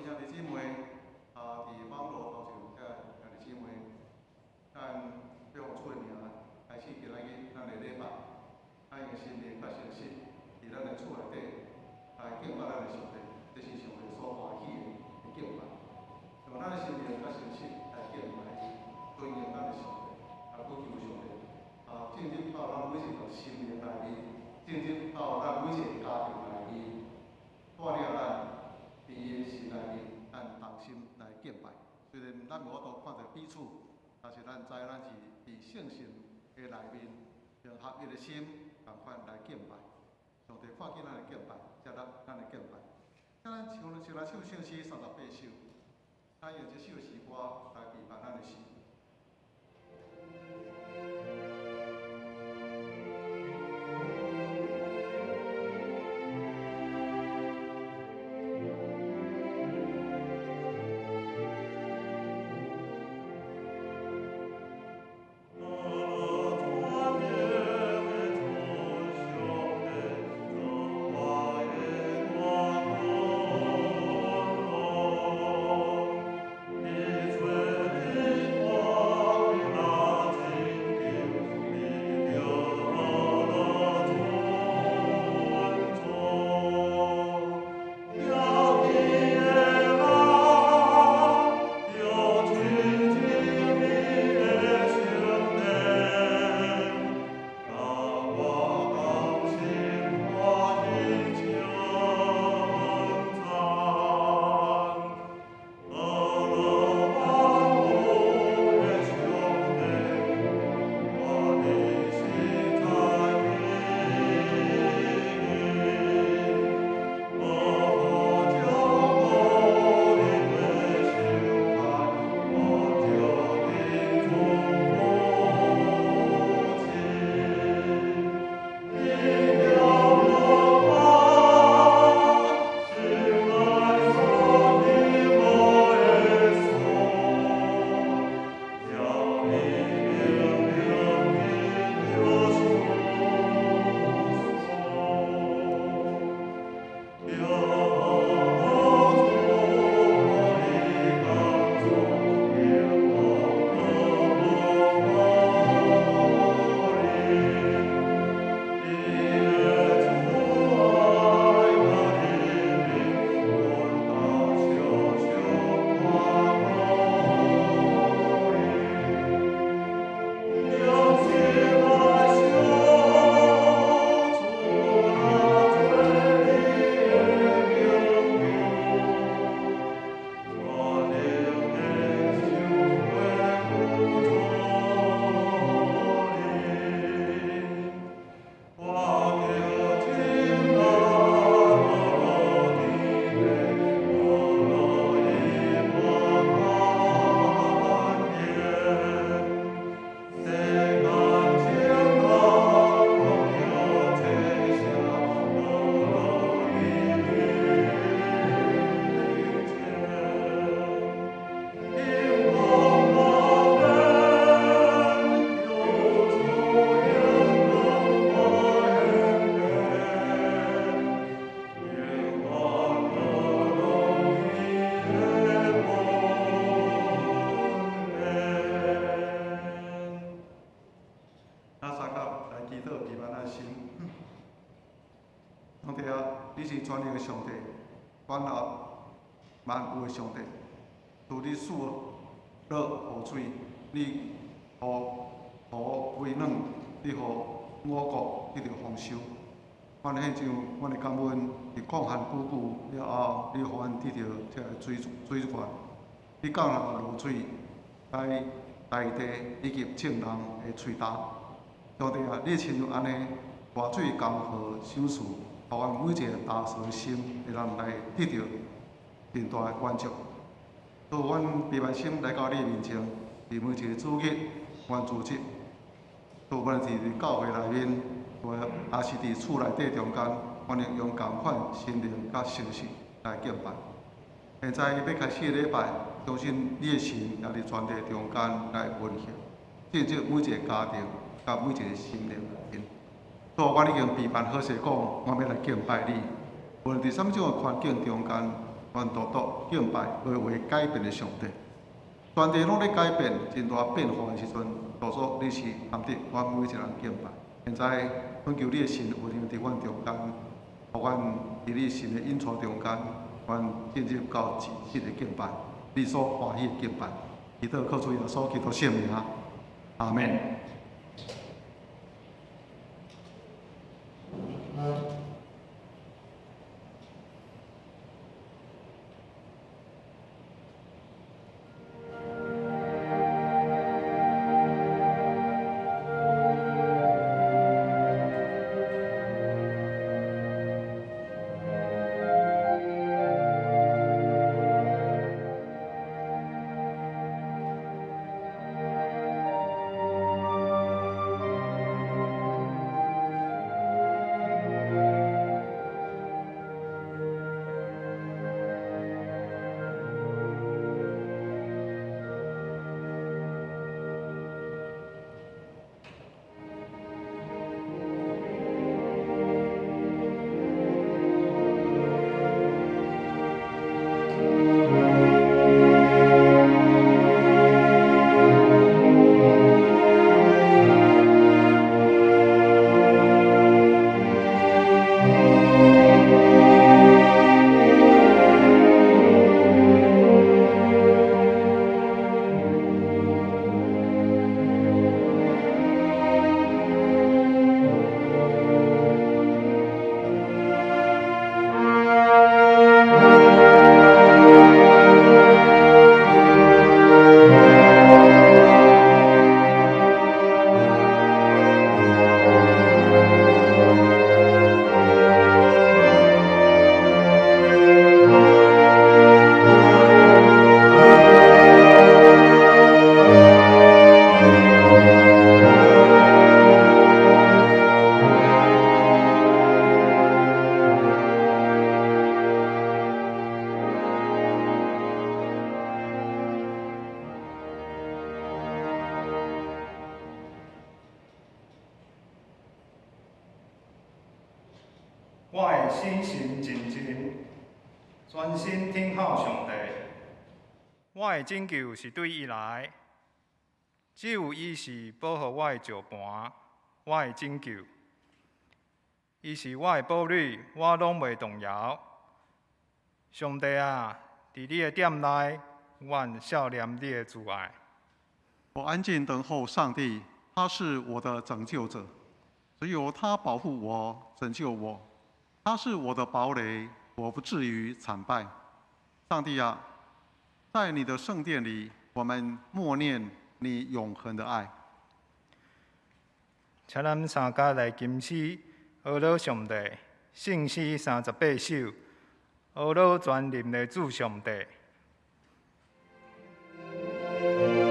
兄弟姊妹，啊，佇網路頭前遮兄弟姊妹，咱欲奉主的名開始今仔日咱的禮拜，咱用心靈佮誠實，佇咱的厝內底來敬拜咱的上帝，這是上帝所歡喜的敬拜。用咱的心靈佮誠實來敬拜伊，尊榮咱的上帝，啊，閣求上帝，啊，進入到咱每一個心靈內面，進入到咱每一個家庭內面，帶領咱佇伊的心內面，咱同心來敬拜。雖然咱無法度看著彼此，但是咱知咱是佇聖神的內面，用合一的心仝款來敬拜。上帝看見咱的敬拜，接納咱的敬拜。請咱唱，先來唱聖詩38首，咱用這首詩歌來備辦咱的心。咱相佮來祈禱，備辦咱的心。上帝啊，你是全能的上帝，管轄萬有的上帝。賜你賜落雨水，你予土肥軟，你予五穀得著豐收。阮獻上阮的感恩，佇曠旱久久了後，你予阮得著這个水源。你降落露水來大地以及眾人的喙焦。上帝啊，你親像按呢大水江河賞賜，予阮每一个焦燥的心，會當來得著真大的滿足。予阮卑微心來到你面前，佇每一個主日、阮主日，無論是佇教會內面，抑是佇厝內底中間，阮會用仝款心靈佮誠實來敬拜。現在欲開始禮拜，相信你的神也佇全地中間來運行，進入每一个家庭佮每一个心靈內面。所以，阮已經備辦好勢講，我欲來敬拜你。無論佇啥物種的環境中間，阮獨獨敬拜無會改變的上帝。全地攏咧改變，真大變化的時陣，主說你是堪得阮每一個人敬拜。現在，懇求你的神運行佇阮中間，予阮佇你神的引帶中間，阮進入到真實的敬拜，你所歡喜的敬拜。祈禱靠主耶穌基督聖名，阿們。我的心神靜靜，專心等候上帝。我的拯救是對伊來，只有伊是保護我的石磐，我的拯救。伊是我的堡壘，我攏袂動搖。上帝啊，佇你的殿內，阮數念你的慈愛。我安靜等候上帝，他是我的拯救者，只有他保護我，拯救我。他是我的堡壘，我不至於慘敗。上帝啊，在你的聖殿裡，我們默念你永恆的愛。請咱三家來吟詩，呵咾上帝，聖詩38首，呵咾全能的主上帝。 Amen.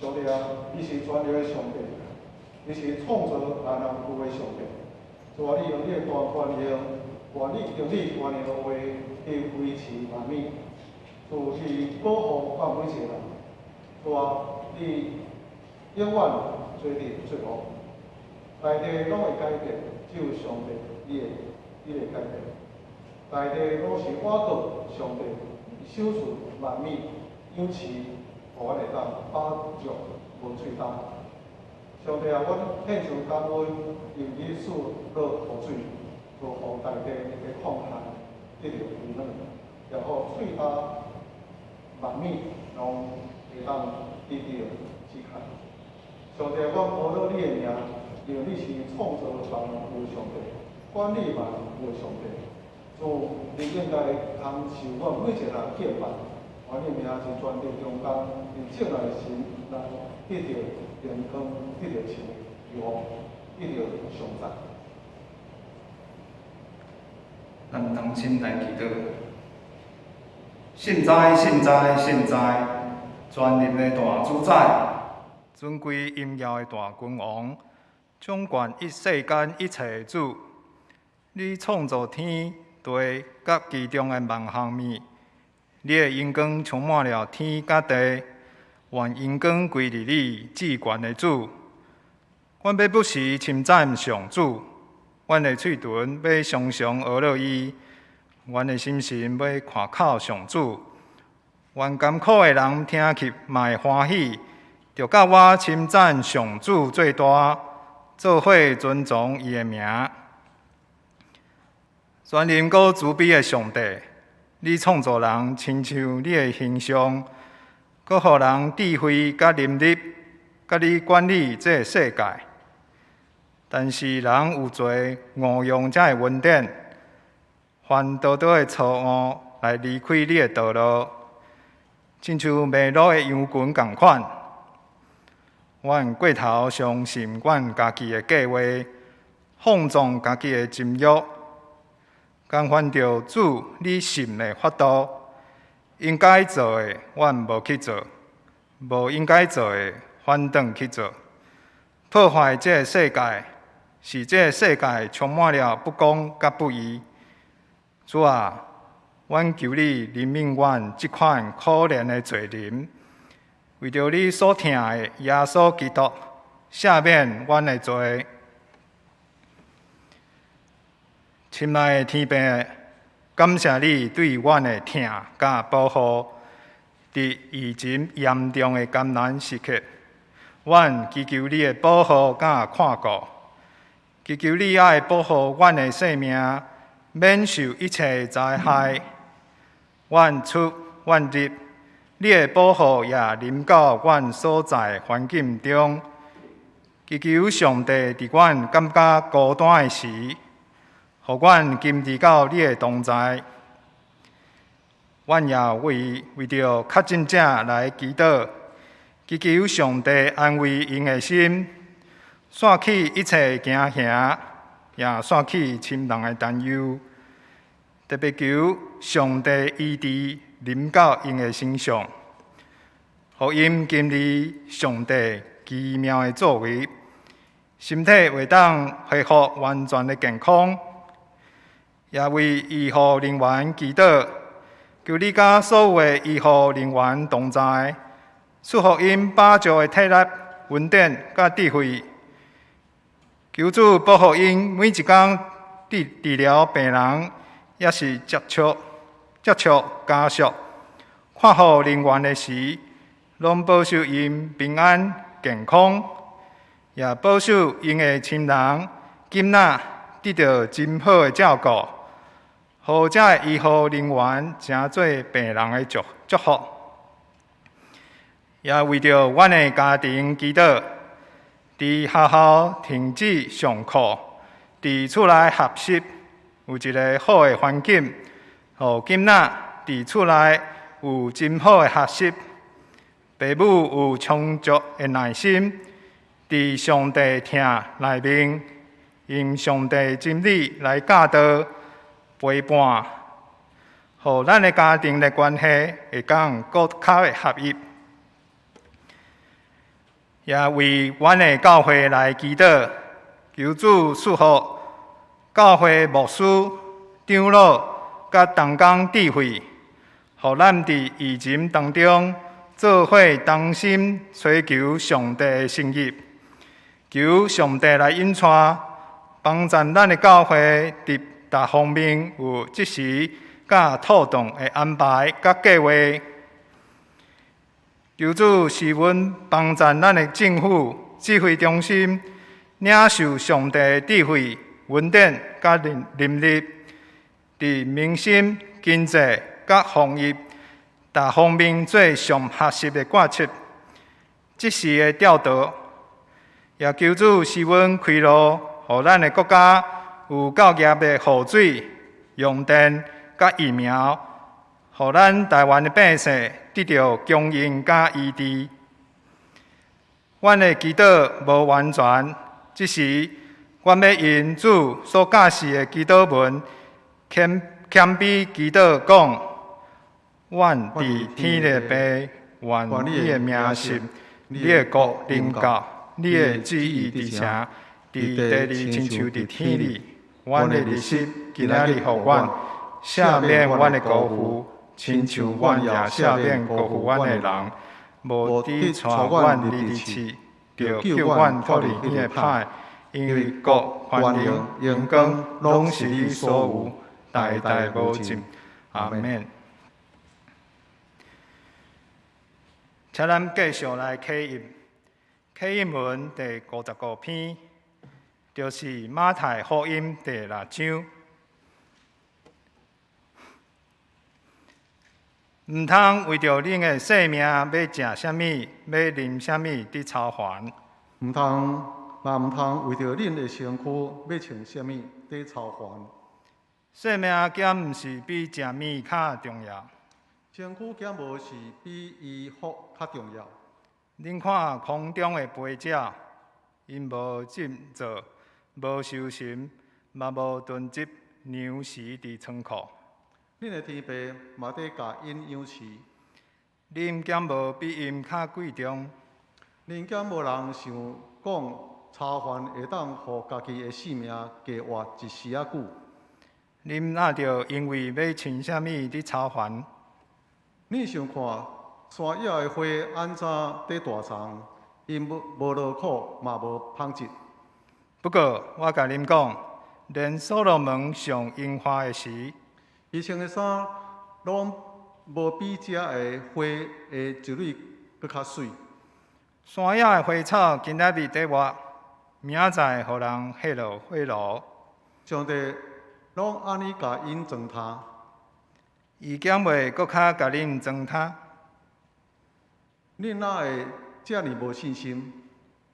上帝啊，你是全能的上帝，你是創造萬有的上帝。主啊，你用你的大權能，願你用你權能的話去維持萬物，主去保護阮每一個人。主啊，你永遠做佇最好，大地攏會改變，只有上帝你會改變。大地攏是倚靠上帝，賞賜萬物，養飼，予阮會當飽足無喙焦。上帝啊，阮獻上感恩，用你賜落雨水，就予大地的曠旱得著溫暖，也予喙焦萬物攏會當得著止渴。上帝，阮阿樂你的名，因為你是創造萬有的上帝，管理萬有的上帝。主，你應該通受阮每一個人敬拜，願你名佇全地中間，佇眾人的心內得著榮光，得著稱揚，得著頌讚。咱同心來祈禱。聖哉，聖哉，聖哉！全能的大主宰，尊貴榮耀的大君王，掌管一世間一切的主，你創造天地佮其中的萬項物，你的榮光充滿了天佮地，願榮光歸予你至懸的主。阮欲不時稱讚上主，阮的喙唇欲常常阿樂伊，阮的心神欲倚靠上主。願甘苦的人聽去嘛會歡喜，著佮我稱讚上主最大，做伙尊崇伊的名。全能閣慈悲的上帝，你創造人親像你的形象，閣予人智慧佮能力，佮你管理這个世界。但是人有罪，誤用這个恩典，犯多多的錯誤來離開你的道路，親像迷路的羊群仝款。阮過頭相信阮家己的計劃，放縱家己的情欲，干犯著主你神的法度，應該做的阮無去做，無應該做的反轉去做，破壞這个世界，使這个世界充滿了不公佮不義。主啊，阮求你憐憫阮這款可憐的罪人，為著你所疼的耶穌基督，赦免阮的罪。親愛的天父，感謝你對阮的疼佮保護。佇疫情嚴重的艱難時刻，阮祈求你的保護佮看顧，祈求你愛保護阮的性命，免受一切災害。阮出阮入，你的保護也臨到阮所在環境中。祈求上帝佇阮感覺孤單的時，予阮經歷到你的同在。阮也為著確診者來祈禱，祈求上帝安慰𪜶的心，散去一切驚嚇，也散去親人的擔憂。特別求上帝醫治臨到𪜶的身上，予𪜶經歷上帝奇妙的作為，身體會當恢復完全的健康。也為醫護人員祈禱，求你佮所有的醫護人員同在，賜予𪜶飽足的體力、恩典佮智慧。求主保護𪜶每一工佇治療病人，抑是接觸家屬、看護人員的時，攏保守𪜶平安健康，也保守𪜶的親人、囡仔得著真好的照顧，予這个醫護人員成做病人的祝福。也為著阮的家庭祈禱，佇學校停止上課，佇厝內學習，有一个好的環境，予囡仔佇厝內有真好的學習，爸母有充足的耐心，佇上帝疼內面，用上帝真理來教導陪伴，予咱的家庭的關係會當閣較會合一。也為阮的教會來祈禱，求主賜福教會牧師、長老佮同工智慧，予咱佇疫情當中做伙同心追求上帝的心意。求上帝來引帶，幫助咱的教會佇逐方面有及時佮妥當的安排佮計劃。求主賜恩幫助咱的政府指揮中心領受上帝的智慧、恩典佮能力，佇民生、經濟佮防疫逐方面做上合適的決策，及時的調度。也求主賜恩開路，予咱的國家有夠額的雨水、用電佮疫苗，予咱台灣的百姓得著供應佮醫治。阮的祈禱無完全，這時阮欲用主所教示的祈禱文，謙謙卑祈禱講：阮佇天的父，願你的名聖，你的國臨到，你的旨意佇成，佇地裡親像佇天裡。阮的日食今仔日予阮，赦免阮的辜負，親像阮也赦免辜負阮的人。無得帶阮入去試，著救阮脫離彼个歹。因為國、權能、榮光，攏是你所有，代代無盡。阿們。請咱繼續來啟印，啟印文第55篇，就是馬太福音第六章。毋通為著恁的性命欲食啥物，欲啉啥物佇操煩。毋通，嘛毋通為著恁的身軀欲穿啥物佇操煩。性命敢毋是比食物較重要？身軀敢無是比衣服較重要？恁看空中的飛鳥，𪜶無種作，無收成，嘛無囤積糧食佇倉庫。恁的天父嘛佇共𪜶養飼。恁敢無比𪜶較貴重？恁敢無人想講操煩會當予家己的性命加活一時仔久？恁若著因為欲穿啥物佇操煩？你想看山野的花按怎佇大叢？𪜶無勞苦，嘛無紡織。不過，我共恁講，連所羅門上榮華的時，伊穿的衫攏無比這个花的一蕊閣較媠。山野的花草今仔日佇活，明仔載予人火落火爐。上帝攏按呢共𪜶裝衫。伊敢袂閣較共恁裝衫？恁哪會遮爾無信心？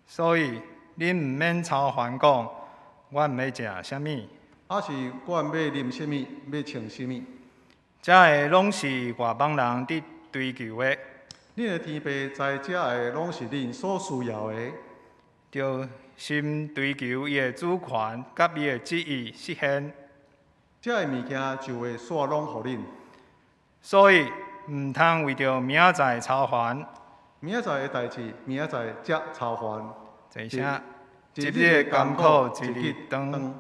所以恁毋免操煩講，阮欲食啥物？抑是阮欲啉啥物，欲穿啥物？這个攏是外邦人佇追求的。恁的天父知這个攏是恁所需要的。著先追求伊的主權佮伊的旨意實現。這个物件就會煞攏予恁。所以毋通為著明仔載操煩。明仔載的代誌，明仔載才操煩。坐啥？一日的甘苦，一日當。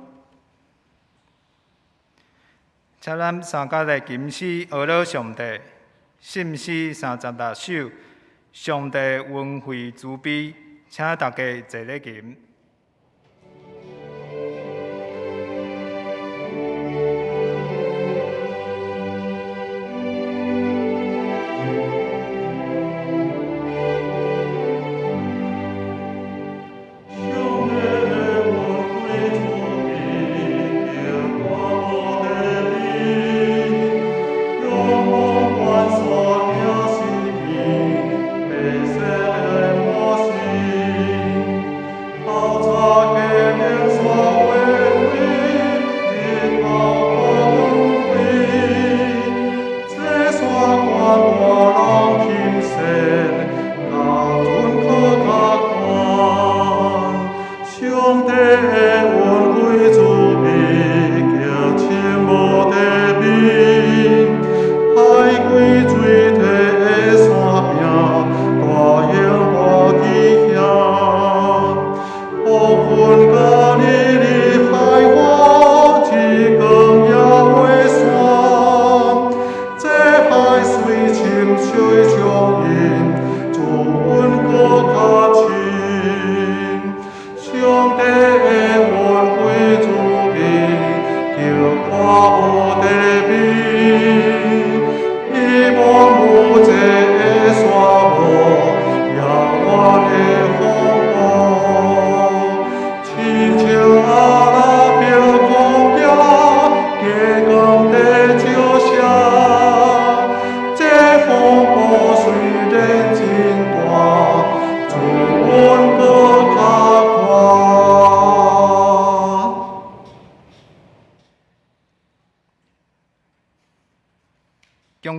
請咱三甲來琴詩學了上帝，信詩36首，上帝恩惠慈悲，請大家坐咧琴。上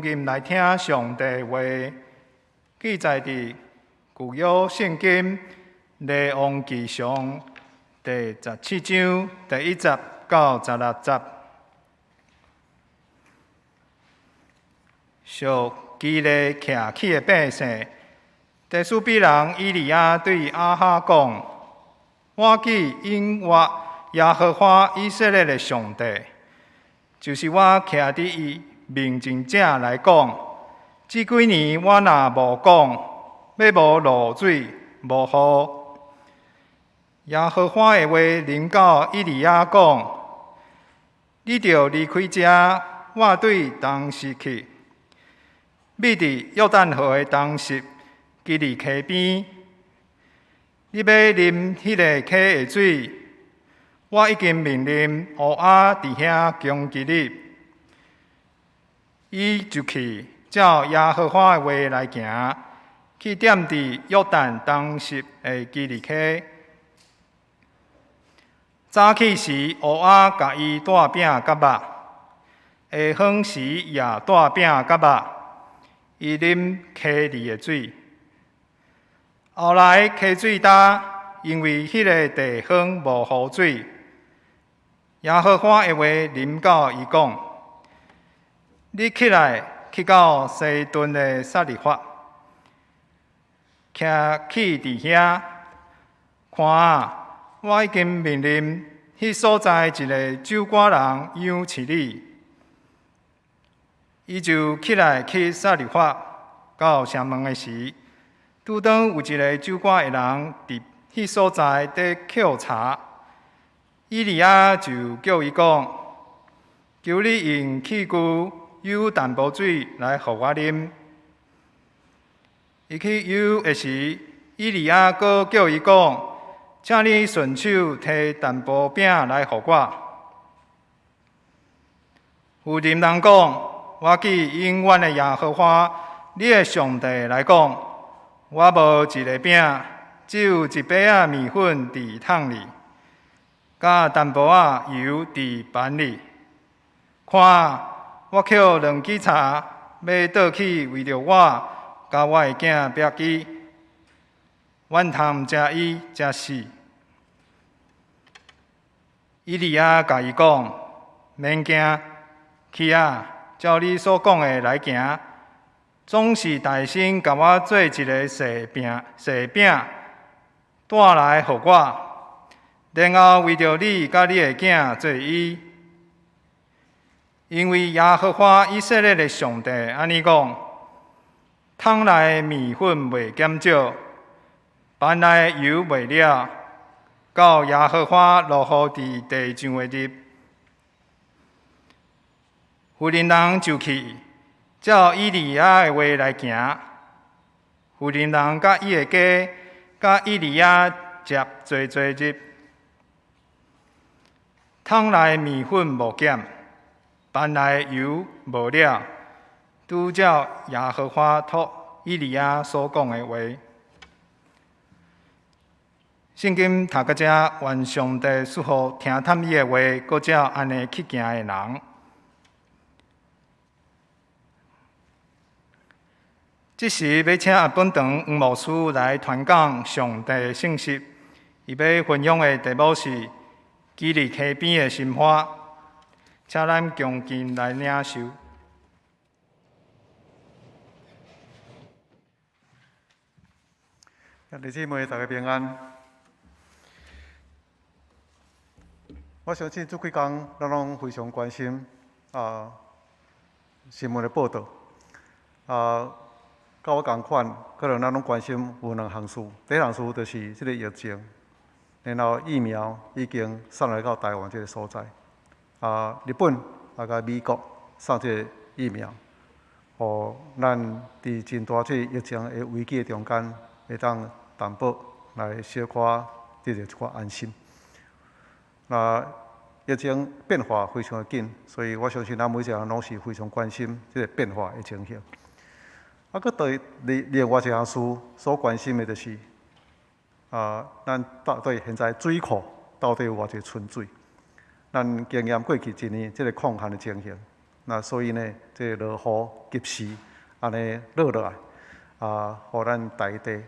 敬來聽上帝話，記載佇舊約聖經列王紀上第17章第1節到16節。屬基列徛起的百姓，提斯比人以利亞對亞哈講：我記永活耶和華以色列的上帝，就是我徛佇伊面前這來講，這幾年我若無講，欲無落水，無雨。耶和華的話臨到以利亞講：你著離開這，我對東勢去，覕佇約旦河的東勢基利溪邊。你欲啉彼个溪的水，我已經命令烏鴉佇遐攻擊你。伊就去照耶和華的話來行，去踮佇約旦東勢的基利溪。早起時，烏鴉共伊帶餅佮肉；下昏時也帶餅佮肉。伊啉溪裡的水。後來溪水焦，因為彼个地方無雨水。耶和華的話臨到伊講：你起來，去到西頓的撒勒法，徛起佇遐，看啊，我已經命令彼所在一个酒罈人養飼你。伊就起來去撒勒法，到城門的時，拄當有一个酒罈的人佇彼所在佇抾柴。以利亞就叫伊講：求你用器具舀淡薄水來予我啉。伊去舀的時，以利亞閣叫伊講：請你順手提淡薄餅來予我。婦人人講：我記永遠的耶和華，你的上帝來講，我無一个餅，只有一杯仔麵粉佇桶裡，佮淡薄仔油佇盤裡。看，我抾兩支柴，欲倒去為著我佮我的囝煏伊，阮通食伊才死。以利亞共伊講：免驚，去啊！照你所講的來行。總是大聲共我做一个細餅，細餅帶來予我，然後為著你佮你的囝做伊。因為耶和華以色列的上帝按呢講：桶內麵粉袂減少，盤內油袂了，到耶和華落雨佇地上的日。婦人人就去，照以利亞的話來行。婦人人佮伊的家，佮以利亞食濟濟日。桶內麵粉無減，盤內油無了，拄照耶和華託以利亞所講的話。聖經讀到這，願上帝賜予聽探伊的話，閣照按呢去行的人。這時欲請阿本堂黃牧師來傳講上帝的信息。伊欲分享的題目是基利溪邊的心花，請咱恭敬來領受。兄弟姊妹，大家平安。我相信這幾工，咱攏非常關心新聞的報導啊，佮我仝款，可能咱攏關心有兩項事。第一項事就是這个疫情，然後疫苗已經送來到台灣這个所在。日本佮美國送這个疫苗，予咱佇真大這个疫情的危機的中間，會當淡薄來小可得著一寡安心。那疫情變化非常的緊，所以我相信咱每一个人攏是非常關心這个變化的情形。閣對另外一項事所關心的就是，咱到底現在水庫到底有偌濟存水？咱經驗過去一年這个抗旱的情形，那所以呢，這個落雨及時按呢落落來，啊，予咱大地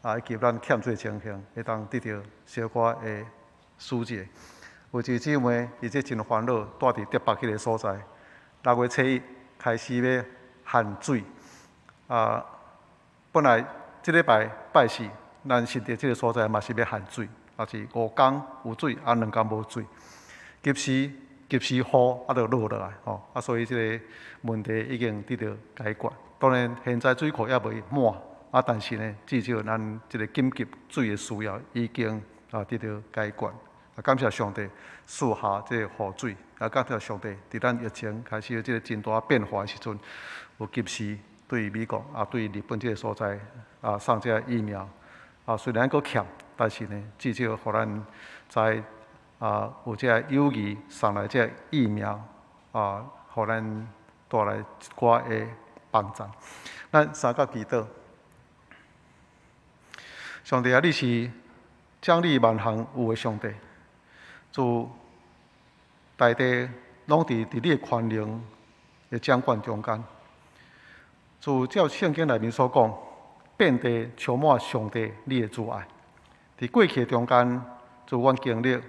啊以及咱欠水情形，會當得著小可的紓解。有一個姊妹，伊這真煩惱，住佇竹北彼个所在，6月初1開始欲限水。啊，本來這禮拜拜四，咱新竹這个所在嘛是欲限水，也是5工有水，啊2工無水。及時及時雨啊，就落落來吼，啊，所以這个問題已經得著解決。當然，現在水庫猶未滿，啊，但是呢，至少咱這个緊急水的需要已經啊得著解決。啊，感謝上帝賜下這个雨水，啊，感謝上帝，佇咱疫情開始有這个真大變化的時陣，有及時對美國啊，對日本這个所在啊送這个疫苗。啊，雖然閣欠，但是呢，至少予咱知啊有這个友誼送來這个疫苗啊，予咱帶來一寡的幫助。咱三甲祈禱，上帝啊，你是掌理萬項有的上帝。主，大地攏佇你的權能的掌管中間。主照聖經內面所講，遍地充滿上帝你的慈愛。佇過去的中間，主阮經歷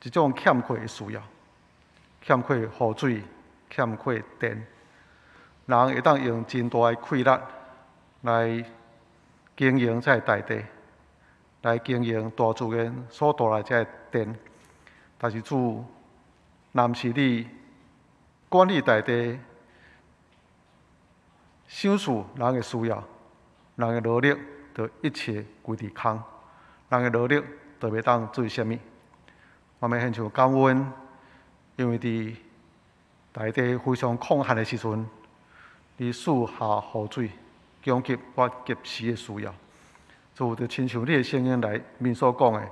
一種欠缺的需要，欠缺雨水，欠缺電，人會當用真大的氣力來經營這个大地，來經營大自然所帶來這个電。但是主，若毋是你管理大地，賞賜人的需要，人的努力就一切歸佇空，人的努力就袂當做啥物。我們獻上感恩，因為佇大地非常曠旱的時陣，你賜下雨水，供給我及時的需要。主就親像你的聖經內面所講的，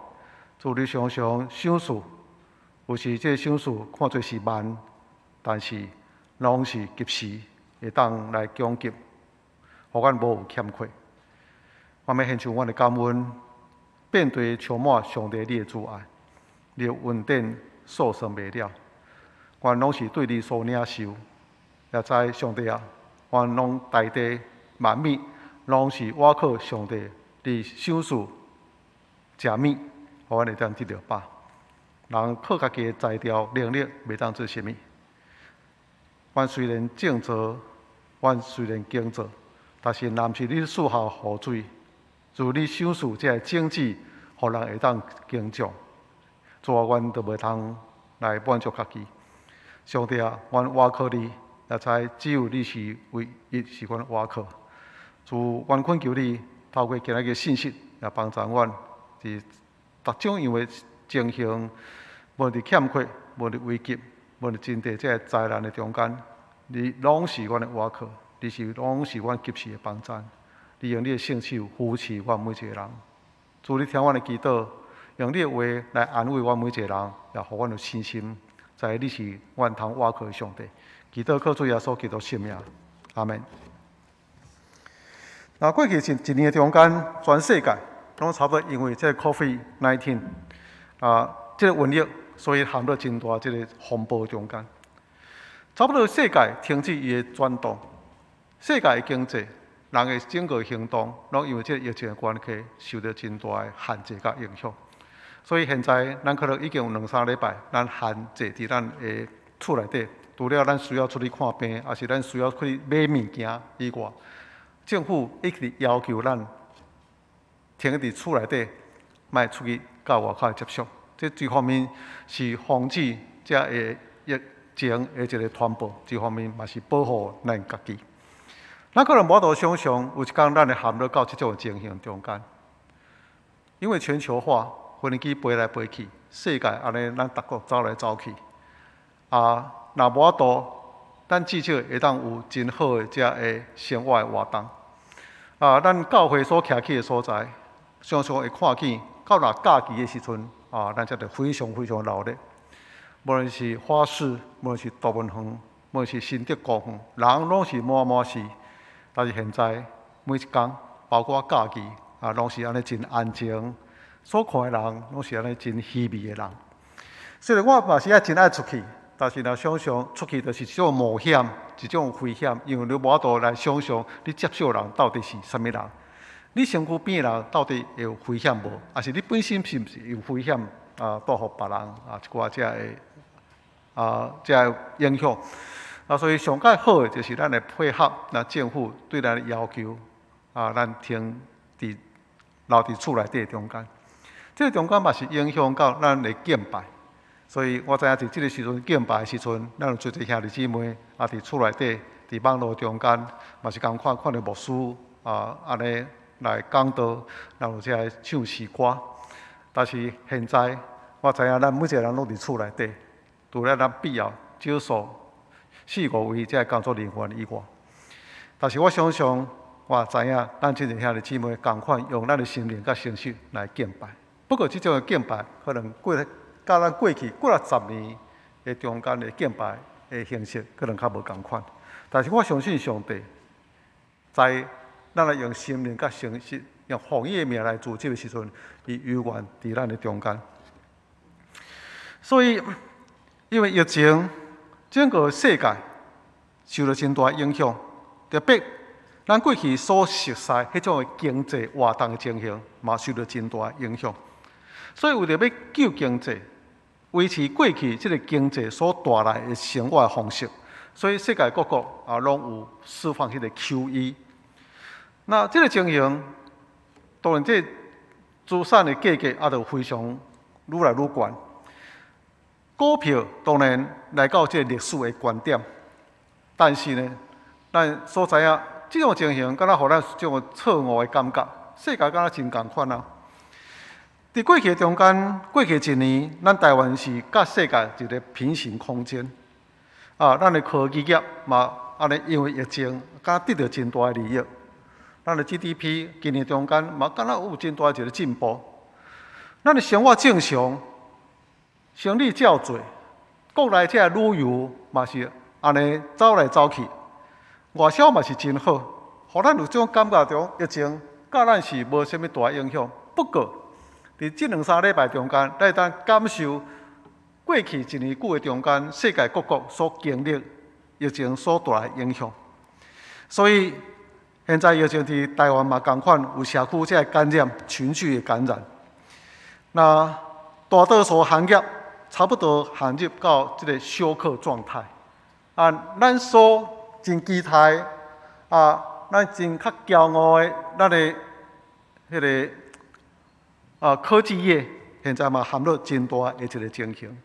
主你常常賞賜，有時這个賞賜看做是慢，但是攏是及時會當來供給，予阮無有欠缺。我們獻上阮的感恩，遍地充滿上帝你的慈愛，你的恩典數算袂了。阮攏是對你所領受，也知上帝啊，阮攏大地萬物攏是倚靠上帝你賞賜食物，予阮會當得著飽。人靠家己的才調能力，袂當做啥物。阮雖然種作，阮雖然耕作，但是若毋是你賜下雨水，如你賞賜這个種子，予人會當耕種，主啊，阮就袂通來滿足家己。上帝啊，阮倚靠你，也知只有你是唯一是阮倚靠。主，阮懇求你，透過今日个信息，來幫助阮，佇逐種樣的情形，無論佇欠缺，無論佇危急，無論真濟這个災難的中間，你攏是阮的倚靠，你是攏是阮及時的幫贊。你用你的聖手扶持阮每一個人。主，你聽阮的祈禱，用你的話來安慰阮每一個人，也予阮有信心，知你是阮通倚靠的上帝。祈禱靠主耶穌基督聖名，阿門。那過去一一年的中間，全世界攏差不多因為這个 COVID-19 啊，這个瘟疫，所以陷入真大這个風暴中間。差不多世界停止伊的轉動，世界的經濟、人的整個行動，攏因為這个疫情的關係，受著真大的限制佮影響。所以現在，咱可能已經有兩三禮拜，咱限制佇咱的厝內底，除了咱需要出去看病，抑是咱需要去買物件以外，政府一直要求咱停佇厝內底，莫出去佮外口接觸。這一方面是防止這个疫情的一個傳播，一方面嘛是保護咱家己。咱可能無法度想像，有一工咱會陷入到這種情形中間，因為全球化，飛機飛來飛去，世界按呢，咱逐國走來走去。啊，若無法度，咱至少會當有真好的這个生活的活動。啊，咱教會所徛起的所在，常常會看見，到若假期的時陣，啊，咱才會非常非常熱鬧。無論是花市，無論是大文園，無論是新竹公園，人攏是滿滿是。但是現在每一工，包括假期，啊，攏是按呢真安靜。所看的人，攏是按呢真稀微的人。雖然我嘛是愛真愛出去，但是若想象出去就是一種冒險，一種危險，因為你無法度來想象你接觸的人到底是啥物人，你身軀邊的人到底會有危險無？抑是你本身是毋是有危險啊？帶予別人啊一寡這个啊這个影響。啊，所以上蓋好的就是咱來配合那政府對咱的要求啊，咱停佇留佇厝內底中間。這個中間嘛是影響到咱的敬拜。所以我知影佇這个時陣敬拜的時陣，咱有濟濟兄弟姊妹啊，佇厝內底，佇網路中間，嘛是仝款看著牧師啊，按呢來講道，咱有這个唱詩歌。但是現在我知影咱每一个人攏佇厝內底，除了咱必要少數四五位這个工作人員以外，但是我相信，我知影咱這個兄弟姊妹仝款用咱的生命佮誠實來敬拜。不過這種的敬拜可能過佮咱過去幾若十年的中間的敬拜的形式可能較無仝款。但是我相信上帝在咱來用生命佮誠實，用奉伊的名來做這个時陣，伊永遠佇咱的中間。所以，因為疫情，整個世界受著真大影響，特別咱過去所熟悉彼種的經濟活動的情形，嘛受著真大影響。所以為著欲救經濟，維持過去這个經濟所帶來的生活方式，所以世界各國啊攏有釋放彼個 QE。那這个情形，當然這資產的價格啊，就非常愈來愈懸。股票當然來到這個歷史的高點，但是呢，咱所知影這種情形，敢若予咱這種錯誤的感覺，世界敢若真仝款啊！佇過去的中間，過去一年，咱台灣是佮世界一個平行空間啊，咱的科技業嘛，按呢因為疫情，敢得著真大的利益。咱的 GDP 今年中間嘛，敢若有真大的一個進步。咱的生活正常，生理照做，國內這個旅遊嘛是按呢走來走去，外銷嘛是真好，予咱有這種感覺中疫情佮咱是無啥物大影響。不過，佇這兩三禮拜中間，咱會當感受過去一年久的中間，世界各國所經歷疫情所帶來的影響。所以現在疫情佇台灣嘛仝款有社區這个感染、群聚的感染。那大多數行業差不多陷入到這个休克狀態。啊，咱所真期待啊，咱真較驕傲的咱的彼个啊科技業，現在嘛陷入真大的一个情形。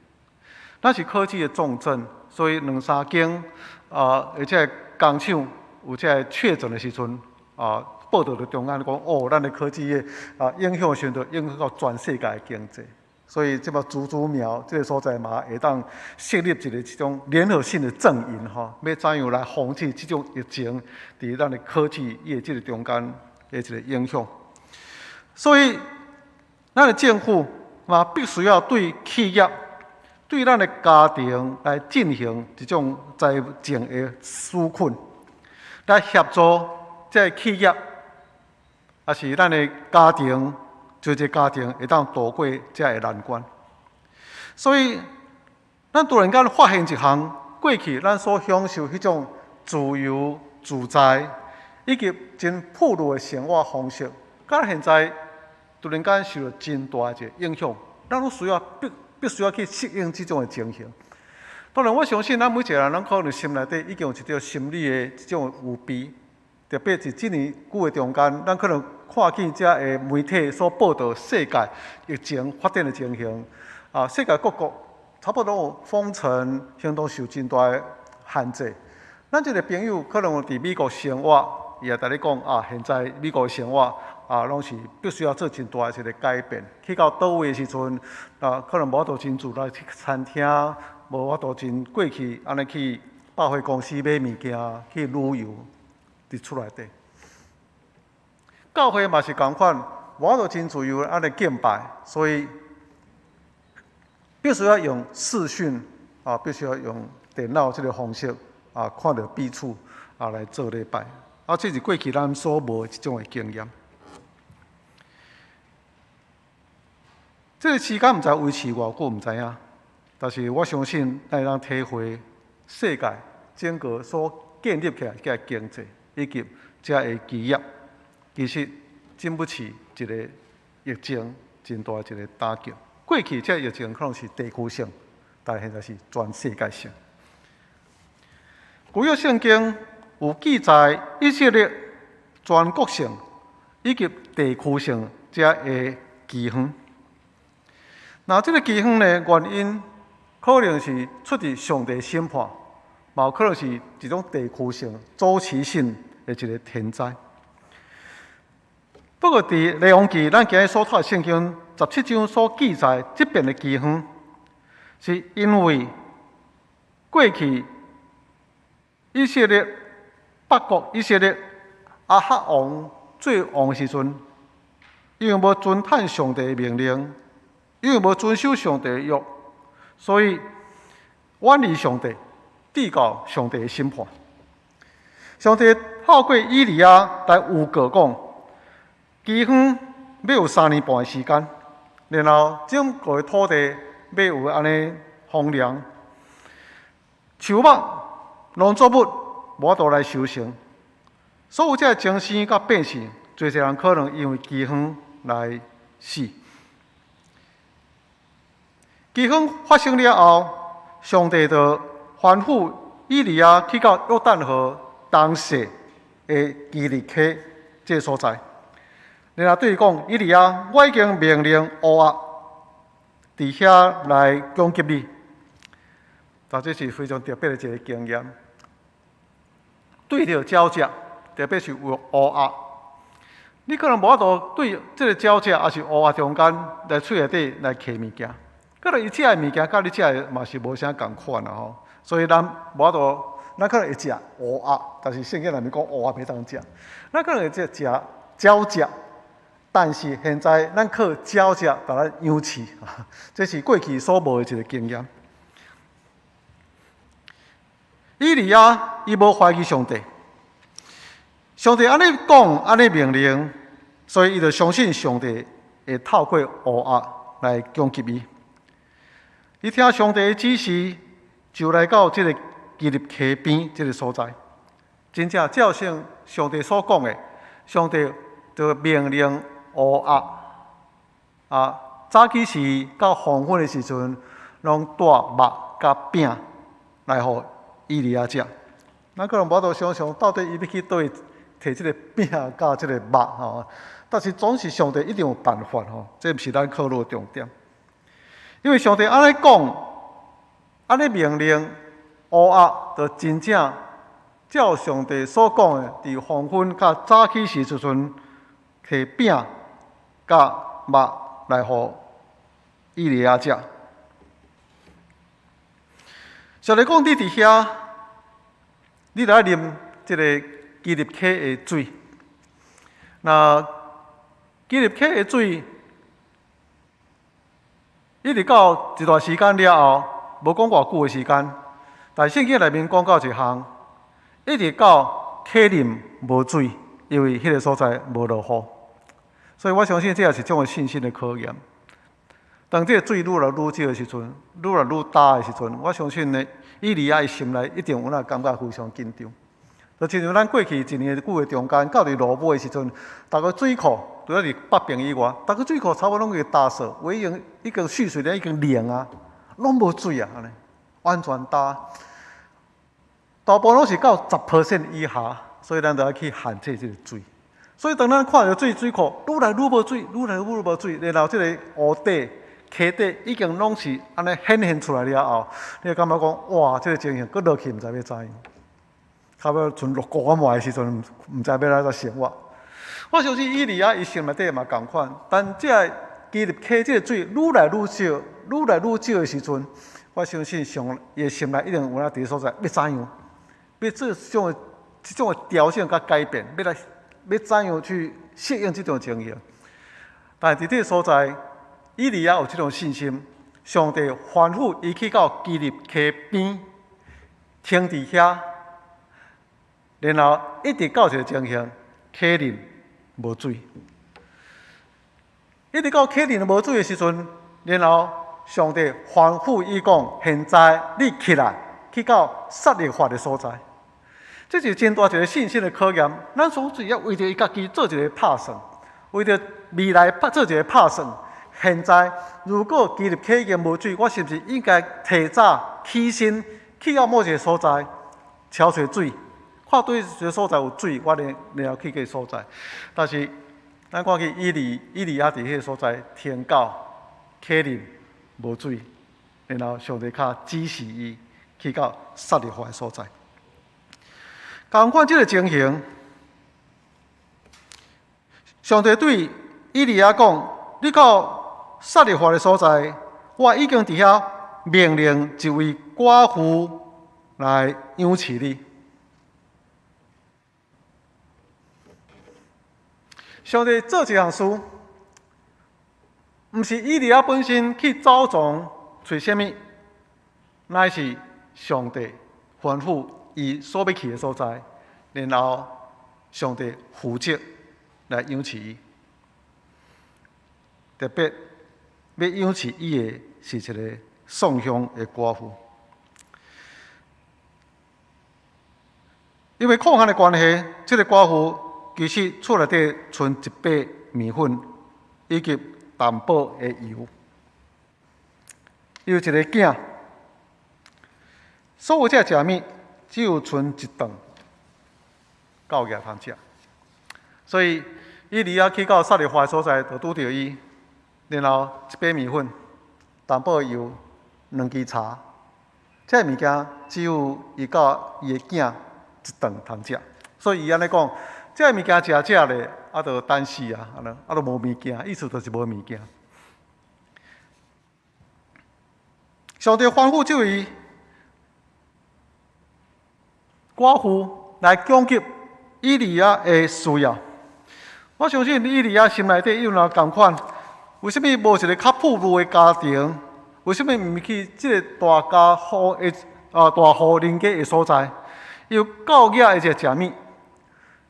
咱是科技的重鎮，所以兩三間啊，而且工廠有這个確診的時陣啊，報道就中央講哦，咱的科技業啊，影響程度影響到全世界的經濟。所以這擺竹竹苗這个所在嘛，會當設立一个這種聯合性的陣營吼，欲怎樣來防止這種疫情佇咱的科技業這个中間的一个影響。所以，咱的政府嘛必須要對企業、對咱的家庭來進行這種財政的紓困，來協助這个企業，抑是咱的家庭。這個家庭會當渡過這个難關。所以，咱突然間發現一項過去咱所享受彼種自由自在以及真富裕的生活方式，佮現在突然間受著真大的一個影響，咱攏需要必須要去適應這種的情形。當然，我相信咱每一個人攏可能心內底已經有一個心理的這種預備，特別是這年久的中間，咱可能看見這个媒體所報導世界疫情發展的情形，啊，世界各國差不多有封城，相當受真大的限制。咱這個朋友可能佇美國生活，伊也共你講啊，現在美國的生活啊，攏是必須要做真大的一個改變。去到佗位的時陣，啊，可能無法度真自由去餐廳，無法度真過去按呢去百貨公司買物件，去旅遊，佇厝內底。教會嘛是仝款，無法度真自由按呢敬拜，所以必須要用視訊啊，必須要用電腦這个方式啊，看著彼此啊來做禮拜。啊，這是過去咱所無的這種的經驗。這个時間毋知維持偌久，毋知影。但是我相信，咱會當體會世界整個所建立起來的經濟以及遮个企業，其實經不起一個疫情真大一個打擊。過去這疫情可能是地區性，但現在是全世界性。舊約聖經有記載以色列全國性以及地區性遮个饑荒。那這個饑荒呢，原因可能是出自上帝審判，嘛有可能是一種地區性、周期性的一個天災。不過，佇列王紀，咱今日所讀的聖經17章所記載這遍的饑荒，是因為過去以色列北國以色列亞哈王做王的時陣，因為無遵趁上帝的命令，因為無遵守上帝的約，所以遠離上帝，致到上帝的審判。上帝透過以利亞來預告講，饑荒欲有3年半的時間，然後整個的土地欲有按呢豐糧，樹木、農作物無法度來收成，所有這个精生佮百姓，濟濟人可能因為饑荒來死。饑荒發生了後，上帝就吩咐以利亞去到約旦河東勢的基立溪這个所在。然後對伊講：以利亞，我已經命令烏鴉佇遐來供給你。但這是非常特別的一個經驗。對著鳥食，特別是有烏鴉，你可能無法度對這个鳥食抑是烏鴉中間來喙內底來揢物件，可能伊食的物件佮你食的嘛是無啥仝款啦吼。所以咱無法度，咱可能會食烏鴉，但是聖經內面講烏鴉袂當食，咱可能會食食鳥食。但是現在咱靠鳥食共咱養飼，這是過去所無的一個經驗。以利亞伊無懷疑上帝，上帝按呢講，按呢命令，所以伊就相信上帝會透過烏鴉來供給伊。伊聽上帝的指示，就來到這个基立溪邊這个所在。真正照像上帝所講的，上帝就命令烏鴉啊，早起時到黃昏的時陣，攏帶肉佮餅來予以利亞食。咱可能無法度想像，到底伊欲去佗位提這个餅佮這个肉吼，但是總是上帝一定有辦法吼，這毋是咱考慮的重點。因為上帝按呢講，按呢命令，烏鴉就真正照上帝所講的，佇黃昏佮早起時陣，提餅佮肉來予以利亞食。上帝講，你佇遐，你著愛啉這个基立溪的水。那基立溪的水，一直到一段時間了後，無講偌久的時間，但聖經內面講到一項，一直到溪裡無水，因為彼个所在無落雨。所以我相信這也是一種信心的考驗。當這个水愈來愈少的時陣，愈來愈焦的時陣，我相信呢，以利亞伊心內一定有那感覺非常緊張。就親像咱過去一年久的中間，到佇落尾的時陣，逐个水庫除了佇北邊以外，逐个水庫差不多攏會焦趖，有已經已經蓄水了，已經冷啊，攏無水啊，按呢完全焦。大部分攏是到10% 以下，所以咱就愛去限制這个水。所以當咱看著水庫愈來愈無水，愈來愈無水，然後這个湖底、溪底已經攏是按呢顯現出來了後，你會感覺講哇，這个情形閣落去毋知欲怎樣。差不多賰六個月外的時陣，毋知欲按怎生活。我相信以利亞伊心內底嘛仝款，但這个基立溪這个水愈來愈少、愈來愈少的時陣，我相信上伊的心內一定有那佇所在欲怎樣，欲做這種的調整佮改變，欲來欲怎樣去適應這種情形。但是佇這个所在，以利亞有這種信心，上帝吩咐伊去到基立溪邊停佇遐，然後一直到一个情形，溪裡無水。一直到溪裡無水的時陣，然後上帝吩咐伊講：現在你起來，去到撒勒法的所在。這是真大一个信心的考驗。咱所主要為著伊家己做一个拍算，為著未來做一个拍算。現在如果基立溪已經無水，我是毋是應該提早起身去到某一个所在，撨揣水？看佗一个所在有水，我然後去彼个所在。但是咱看見以利亞佇彼个所在停到溪裡無水，然後上帝較指示伊去到撒勒法的所在。仝款這个情形，上帝對以利亞講：你到撒勒法的所在，我已經佇遐命令一位寡婦來養飼你。上帝做這項事，毋是以利亞本身去走傱揣啥物，乃是上帝吩咐伊所欲去的所在，然後上帝負責來養飼伊。特別欲養飼伊的是一个喪鄉的寡婦，因為苦旱的關係，這个寡婦其實厝內底賰一塊麵粉以及淡薄的油，伊有一个囝，所有這食物只有賰一頓夠額通食，所以以利亞去到撒勒法的所在，就拄著伊，然後一塊麵粉、淡薄油、兩支柴，這个物件只有伊佮伊的囝一頓通食，所以伊按呢講，這个物件食食咧，啊，就等死啊，按呢，啊，就無物件，意思就是無物件。上帝吩咐這位寡婦來供給以利亞的需要。我相信以利亞心內底有哪仝款？為啥物無一个較富裕的家庭？為啥物毋去這个大家戶的啊大戶人家的所在？有夠額的食物，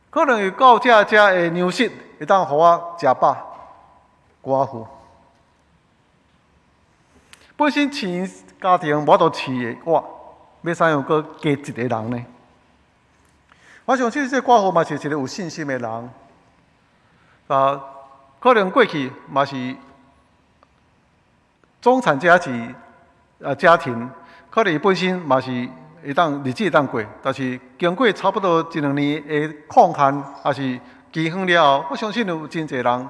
可能有夠遮遮的糧食，會當予我食飽。寡婦本身飼家庭無法度飼的我，欲怎樣閣加一个人呢？我相信這个寡婦嘛是一个有信心的人，啊，可能過去嘛是中產階級啊家庭，可能伊本身嘛是會當日子會當過，但是經過差不多一兩年的苦旱，抑是饑荒了後，我相信有真濟人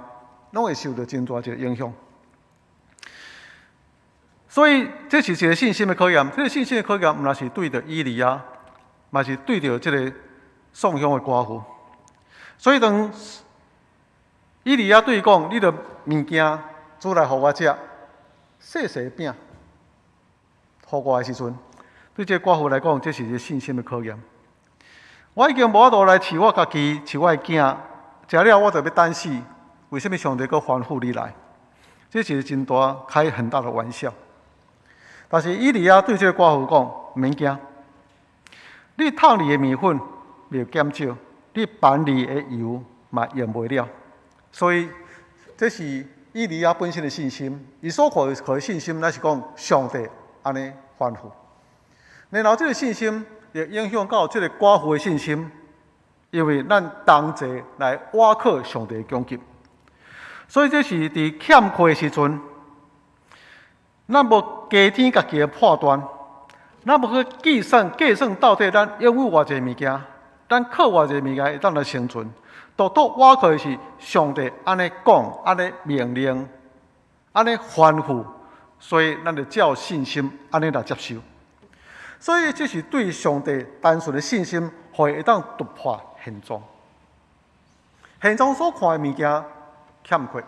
攏會受著真大一个影響。所以這是一个信心的考驗，這个信心的考驗，毋但是對著以利亞，嘛是對著這个喪鄉的寡婦。所以當以利亞對伊講：你著物件煮來予我食，細細餅，予我的時陣，對這个寡婦來講，這是一个信心的考驗。我已經無法度來飼我家己，飼我的囝，食了我就欲等死。為啥物上帝閣吩咐你來？這是真大開很大的玩笑。但是以利亞對這个寡婦講：毋免驚，你燙你的麵粉袂減少，你盤裡的油嘛用袂了。所以這是以利亞本身的信心，伊所靠的信心，乃是講上帝按呢吩咐。然後這个信心會影響到這个寡婦的信心，因為咱同齊來倚靠上帝的供給。所以這是佇欠缺的時陣，咱無加添家己的判斷，咱無去計算計算到底咱擁有偌濟物件，咱靠偌濟物件會當來生存。獨獨倚靠的是上帝按呢講，按呢命令，按呢吩咐，所以咱就照信心按呢來接受。所以這是對上帝單純的信心，予伊會當突破現狀。現狀所看的物件欠缺，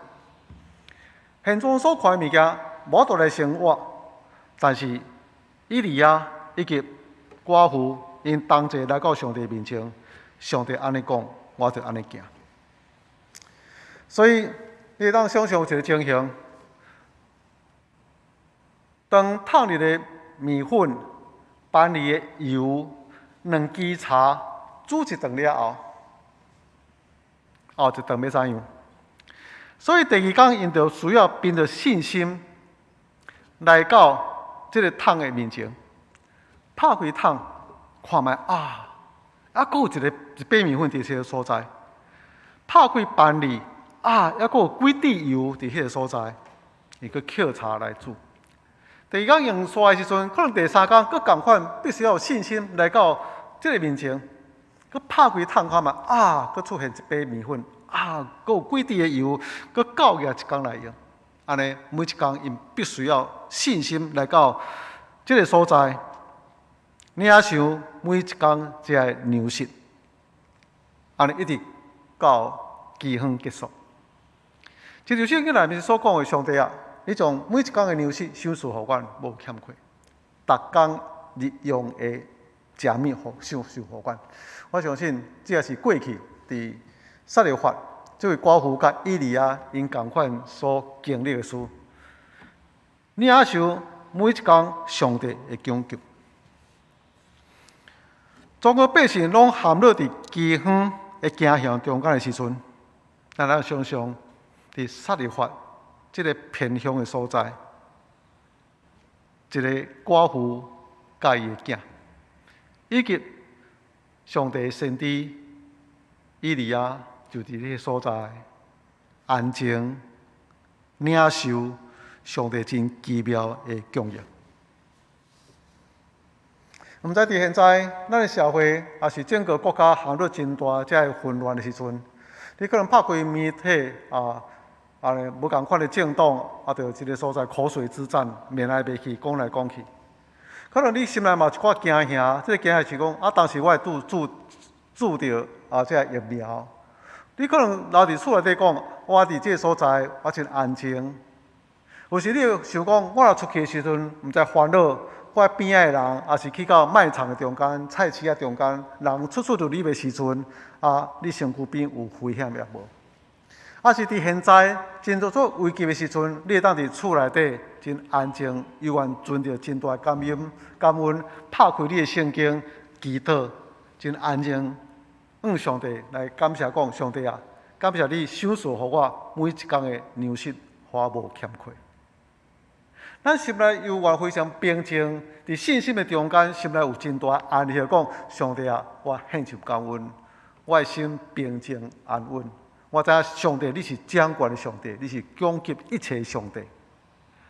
現狀所看的物件無法度來生活，但是以利亞以及寡婦𪜶同齊來到上帝面前，上帝按呢講，我就按呢行。所以你會當想像一个情形，當燙熱的麵粉、盤裡的油、兩支柴煮一頓了後，後一頓欲怎樣？所以第二工𪜶就需要憑著信心來到這个桶的面前，拍開桶，看覓啊，猶閣有一个一把麵粉佇這个所在。拍開飯甕啊，猶閣有幾滴油佇彼个所在，伊閣抾柴來煮。第二工用煞的時陣，可能第三工閣仝款，必須要有信心來到這个面前，閣拍開桶看覓啊，閣出現一把麵粉，啊，閣有幾滴的油，閣夠額一工來用。按呢，每一工𪜶必須要信心來到這个所在，領受每一工這个糧食，按呢一直到饑荒結束。這就是聖經內面所講的上帝啊，你將每一工的糧食賞賜予阮，無欠缺，逐工日用的食物賞賜予阮。我相信這也是過去佇撒勒法這位寡婦佮以利亞𪜶仝款所經歷的事，領受每一工上帝的供給。全國百姓攏陷落佇饑荒的驚嚇中間的時陣，咱來想像佇撒勒法這个偏鄉的所在，一个寡婦佮伊的囝，以及上帝的先知以利亞，就佇彼个所在安靜領受上帝真奇妙的供應。毋知佇現在，咱的社會抑是整個國家陷入真大這个混亂的時陣，你可能拍開媒體啊，啊，無仝款的政黨啊，佇這个所在口水之戰，罵來罵去，講來講去。可能你心內嘛有一寡驚嚇，這个驚嚇是講啊，當時我會拄注注著啊，這个疫苗。你可能留佇厝內底講，我佇這个所在，我真安靜。有時你會想講，我若出去的時陣，毋知煩惱我邊仔的人，抑是去到賣場的中間、菜市仔中間，人出出入入的時陣，啊，你身軀邊有危險抑無？抑是佇現在真做做危急的時陣，你會當佇厝內底真安靜，猶原存著真大感恩、感恩，拍開你的聖經，祈禱，真安靜，向上帝來感謝講，上帝啊，感謝你賞賜予我每一工的糧食，我無欠缺。咱心內猶原非常平靜，佇信心的中間，心內有真大安息，講上帝啊，我獻上感恩，我的心平靜安穩。我知影上帝你是掌權的上帝，你是供給一切的上帝。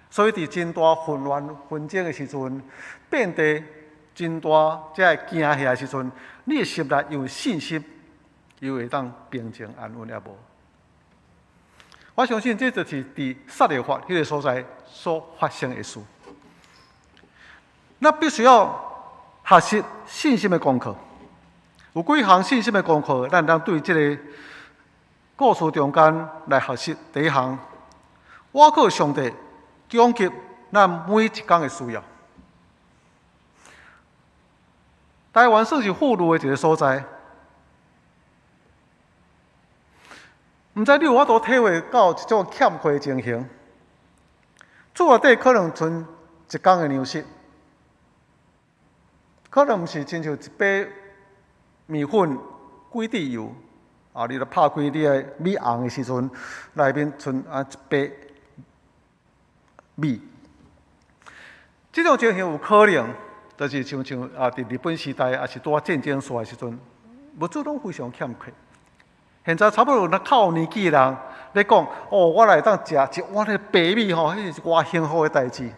所以佇真大混亂紛爭的時陣，變地真大這个驚嚇的時陣，你的心內有信心，又會當平靜安穩抑無？我相信這就是佇撒勒法彼个所在所發生的事。咱必須要學習信心的功課。有幾項信心的功課，咱當對這个故事中間來學習。第一項，倚靠上帝供給咱每一工的需要。台灣算是富裕的一个所在。毋知你有法度體會到這種欠缺的情形？厝內底可能賰一工的糧食，可能毋是親像一把麵粉、幾滴油，啊，你著拍開你的米甕的時陣，內面賰啊一把米。這種情形有可能，就是像像啊，佇日本時代，抑是拄仔戰爭煞的時陣，物資攏非常欠缺。現在差不多有較有年紀的人咧講，哦，我來當食一碗的白米吼，彼是偌幸福的代誌。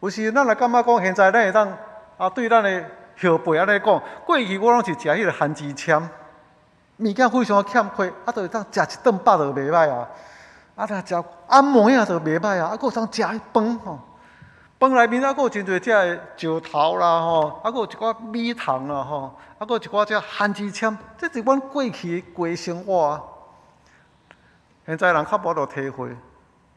有時咱來感覺講，現在咱會當啊，對咱的後輩按呢講，過去我攏是食彼个番薯籤，物件非常欠缺，啊，就會當食一頓飽就袂䆀啊，啊，若食暗暝仔就袂䆀啊，啊，閣有當食彼飯吼。飯內面啊，閣有真濟這个石頭啦吼，啊，閣有一寡米蟲啦吼，啊，閣有一寡這番薯籤，這是阮過去的過生活啊。現在人較無法度體會，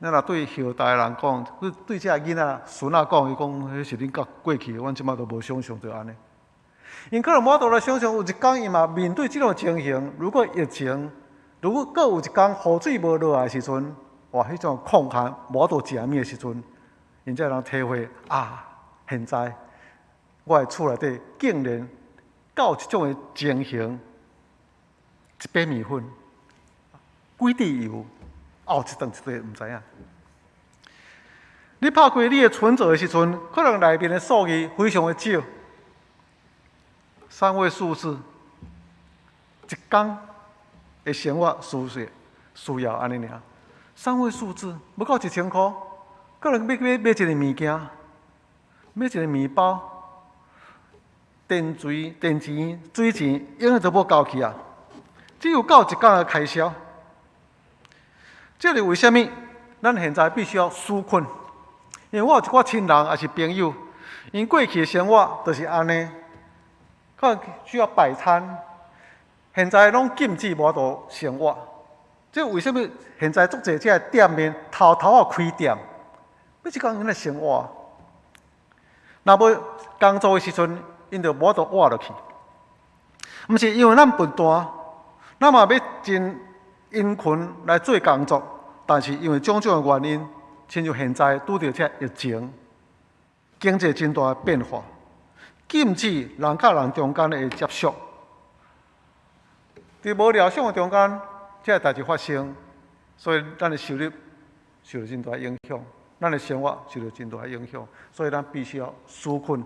咱若對後代人講，對對這个囡仔、孫仔講，伊講彼是恁過去的，阮這馬都無想像著按呢。𪜶可能無法度來想像，有一工伊嘛面對這種情形，如果疫情，如果閣有一工雨水無落來的時陣，哇，彼種曠旱無法度食物的時陣。𪜶才會當體會啊！現在我的厝內底竟然到這種的情形，一把麵粉，幾滴油，熬一頓一頓毋知影。你拍開你的存摺的時陣，可能內面的數字非常的少，三位數字，一工的生活需要按呢爾，三位數字無夠1000箍，可能欲買一個物件，買一個麵包，電水、電錢、水錢，永遠都無夠去啊！只有夠一工的開銷。這是為啥物？咱現在必須要紓困。因為我有一寡親人抑是朋友，𪜶過去的生活就是按呢，可能需要擺攤。現在攏禁止無法度生活。這為啥物？現在足濟這个店面偷偷仔開店，欲這工𪜶來生活。若無工作的時陣，𪜶就無法度活落去。毋是因為咱笨惰，咱嘛欲真殷勤來做工作，但是因為種種的原因，親像現在拄著這疫情，經濟真大的變化，禁止人佮人中間的接觸，佇無料想的中間，這个代誌發生，所以咱的收入受著真大影響，咱的生活受著真大影響，所以咱必須要紓困。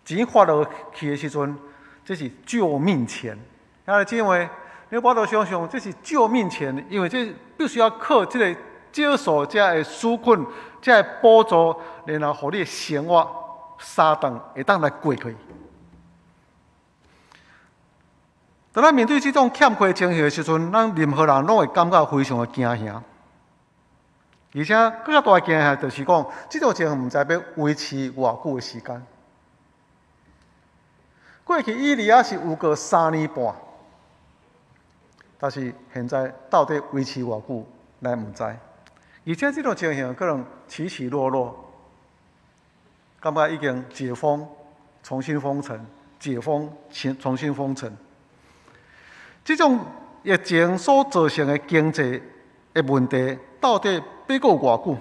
錢發落去的時陣，這是救命錢。兄弟姊妹，你無法度想像，這是救命錢，因為這必須要靠這个少數這个紓困、這个補助，然後予你的生活三頓會當來過去。當咱面對這種欠缺情形的時陣，咱任何人攏會感覺非常的驚嚇。而且閣較大的驚嚇就是講，這種情形毋知欲維持偌久的時間。過去以利亞是有過3年半，但是現在到底維持偌久，咱毋知。而且這種情形可能起起落落，感覺已經解封，重新封城，解封，重新封城。這種疫情所造成的經濟的問題，到底欲閣偌久？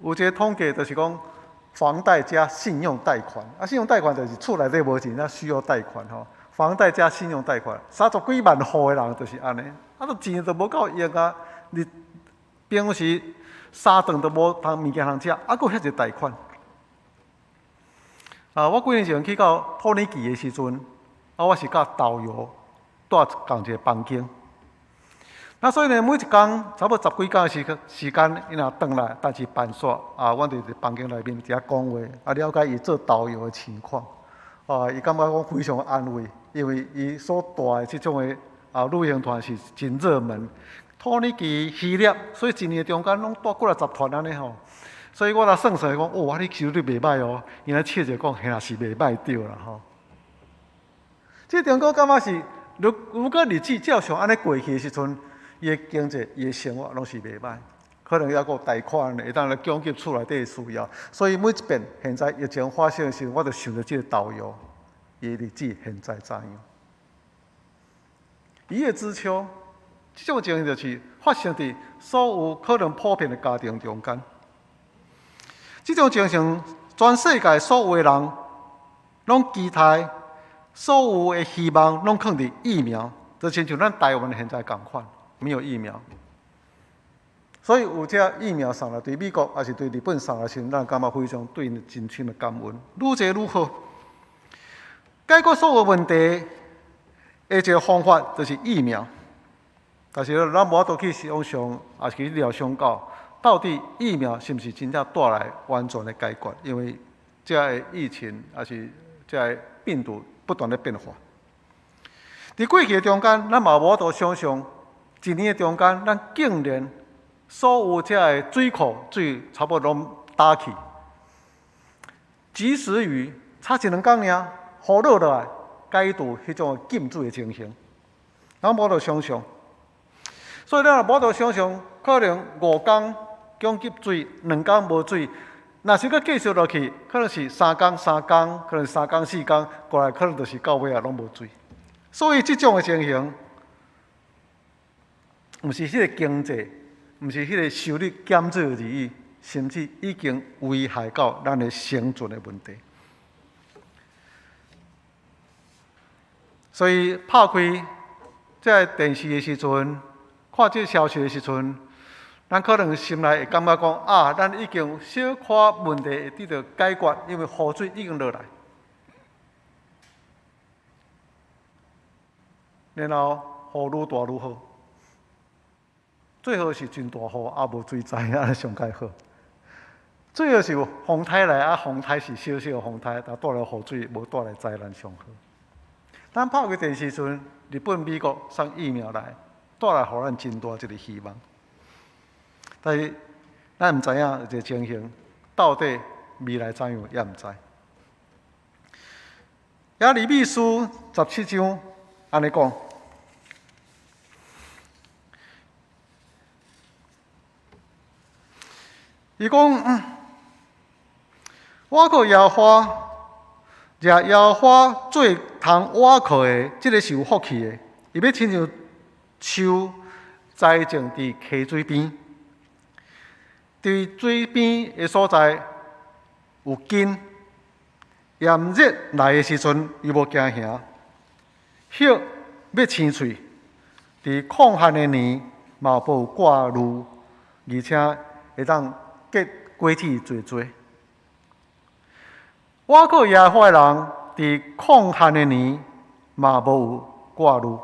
有一個統計就是講，房貸加信用貸款，啊，信用貸款就是厝內底無錢，才需要貸款吼。房貸加信用貸款，30幾萬戶的人就是按呢，啊，都錢都無夠用啊！你平常時三頓都無通物件通食，啊，閣遐濟貸款。啊，我幾年前去到土耳其的時陣，啊，我是佮導遊蹛仝一個房間。那所以呢，每一工差不多十幾工的時間，伊若轉來，代誌辦煞，啊，阮就佇房間內面佇遐講話，啊，了解伊做導遊的情況。啊，伊感覺講非常安慰，因為伊所帶的這種的啊旅行團是真熱門，土耳其、希臘，所以一年中間攏帶幾若十團按呢吼。所以我來算算講，哦，你收入袂䆀哦。伊來笑者講，彼是袂䆀著啦吼。這中國感覺是，如果日子照常按呢過去的時陣，伊的經濟、伊的生活攏是袂䆀，可能猶閣有貸款會當來供給厝內底的需要。所以每一遍現在疫情發生的時陣，我就想著這個導遊，伊的日子現在怎樣？一葉知秋，這種情形就是發生佇所有可能普遍的家庭中間。這種情形，全世界所有的人攏期待，所有的希望攏囥佇疫苗，就親像咱台灣現在仝款，沒有疫苗。所以有這疫苗送來對美國，抑是對日本送來時，咱感覺非常對𪜶真深的感恩。愈濟愈好，解決所有問題的一個方法就是疫苗。但是咱無法度去想像，抑是去料想到，到底疫苗是毋是真正帶來完全的解決？因為這个疫情，抑是這个病毒不斷咧變化。佇過去的中間，咱嘛無法度想像，一年的中間，咱竟然所有這个水庫水差不多攏焦去。及時雨差一兩工爾，雨落落來，解除彼種禁水的情形，咱無法度想像。所以咱也無法度想像，可能五工供給水，兩工無水，若是閣繼續落去，可能是三工三工，可能三工四工，過來可能就是到尾仔攏無水。所以這種的情形，毋是彼个經濟，毋是彼个收入減少而已，甚至已經危害到咱的生存的問題。所以拍開這个電視的時陣，看這个消息的時陣，咱可能心內會感覺講啊，咱已經小可問題會得到解決，因為雨水已經落來。然後雨愈大愈好，最好是真大雨，啊無水災，按呢上蓋好。最好是有風颱來，啊風颱是小小風颱，但帶來雨水，無帶來災難上好。咱拍開電視時陣，日本、美國送疫苗來，帶來予咱真大一個希望。但是咱毋知影這個情形到底未來怎樣，也毋知。耶利米書17章按呢講，伊講，倚靠耶和華，掠耶和華做通倚靠的，這个是有福氣的。伊欲親像樹栽種佇溪水邊，佇水邊的所在有根，炎熱來的時陣，伊無驚嚇，葉欲青翠，佇曠旱的年嘛無有掛慮，而且會當結果子濟濟。倚靠耶和華的人，佇曠旱的年嘛無有掛慮。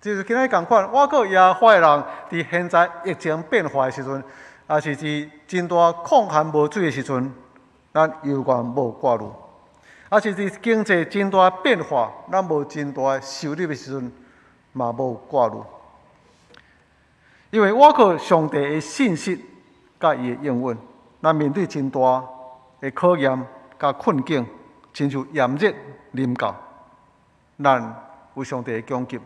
就是今仔日仝款，倚靠耶和華的人，佇現在疫情變化的時陣，也是佇真大曠旱無水的時陣，咱猶原無掛慮；也是佇經濟真大變化，咱無真大收入的時陣，嘛無掛慮。因為倚靠上帝的信實佮伊的應允，咱面對真大的考驗佮困境，親像炎熱臨到，咱有上帝的供給，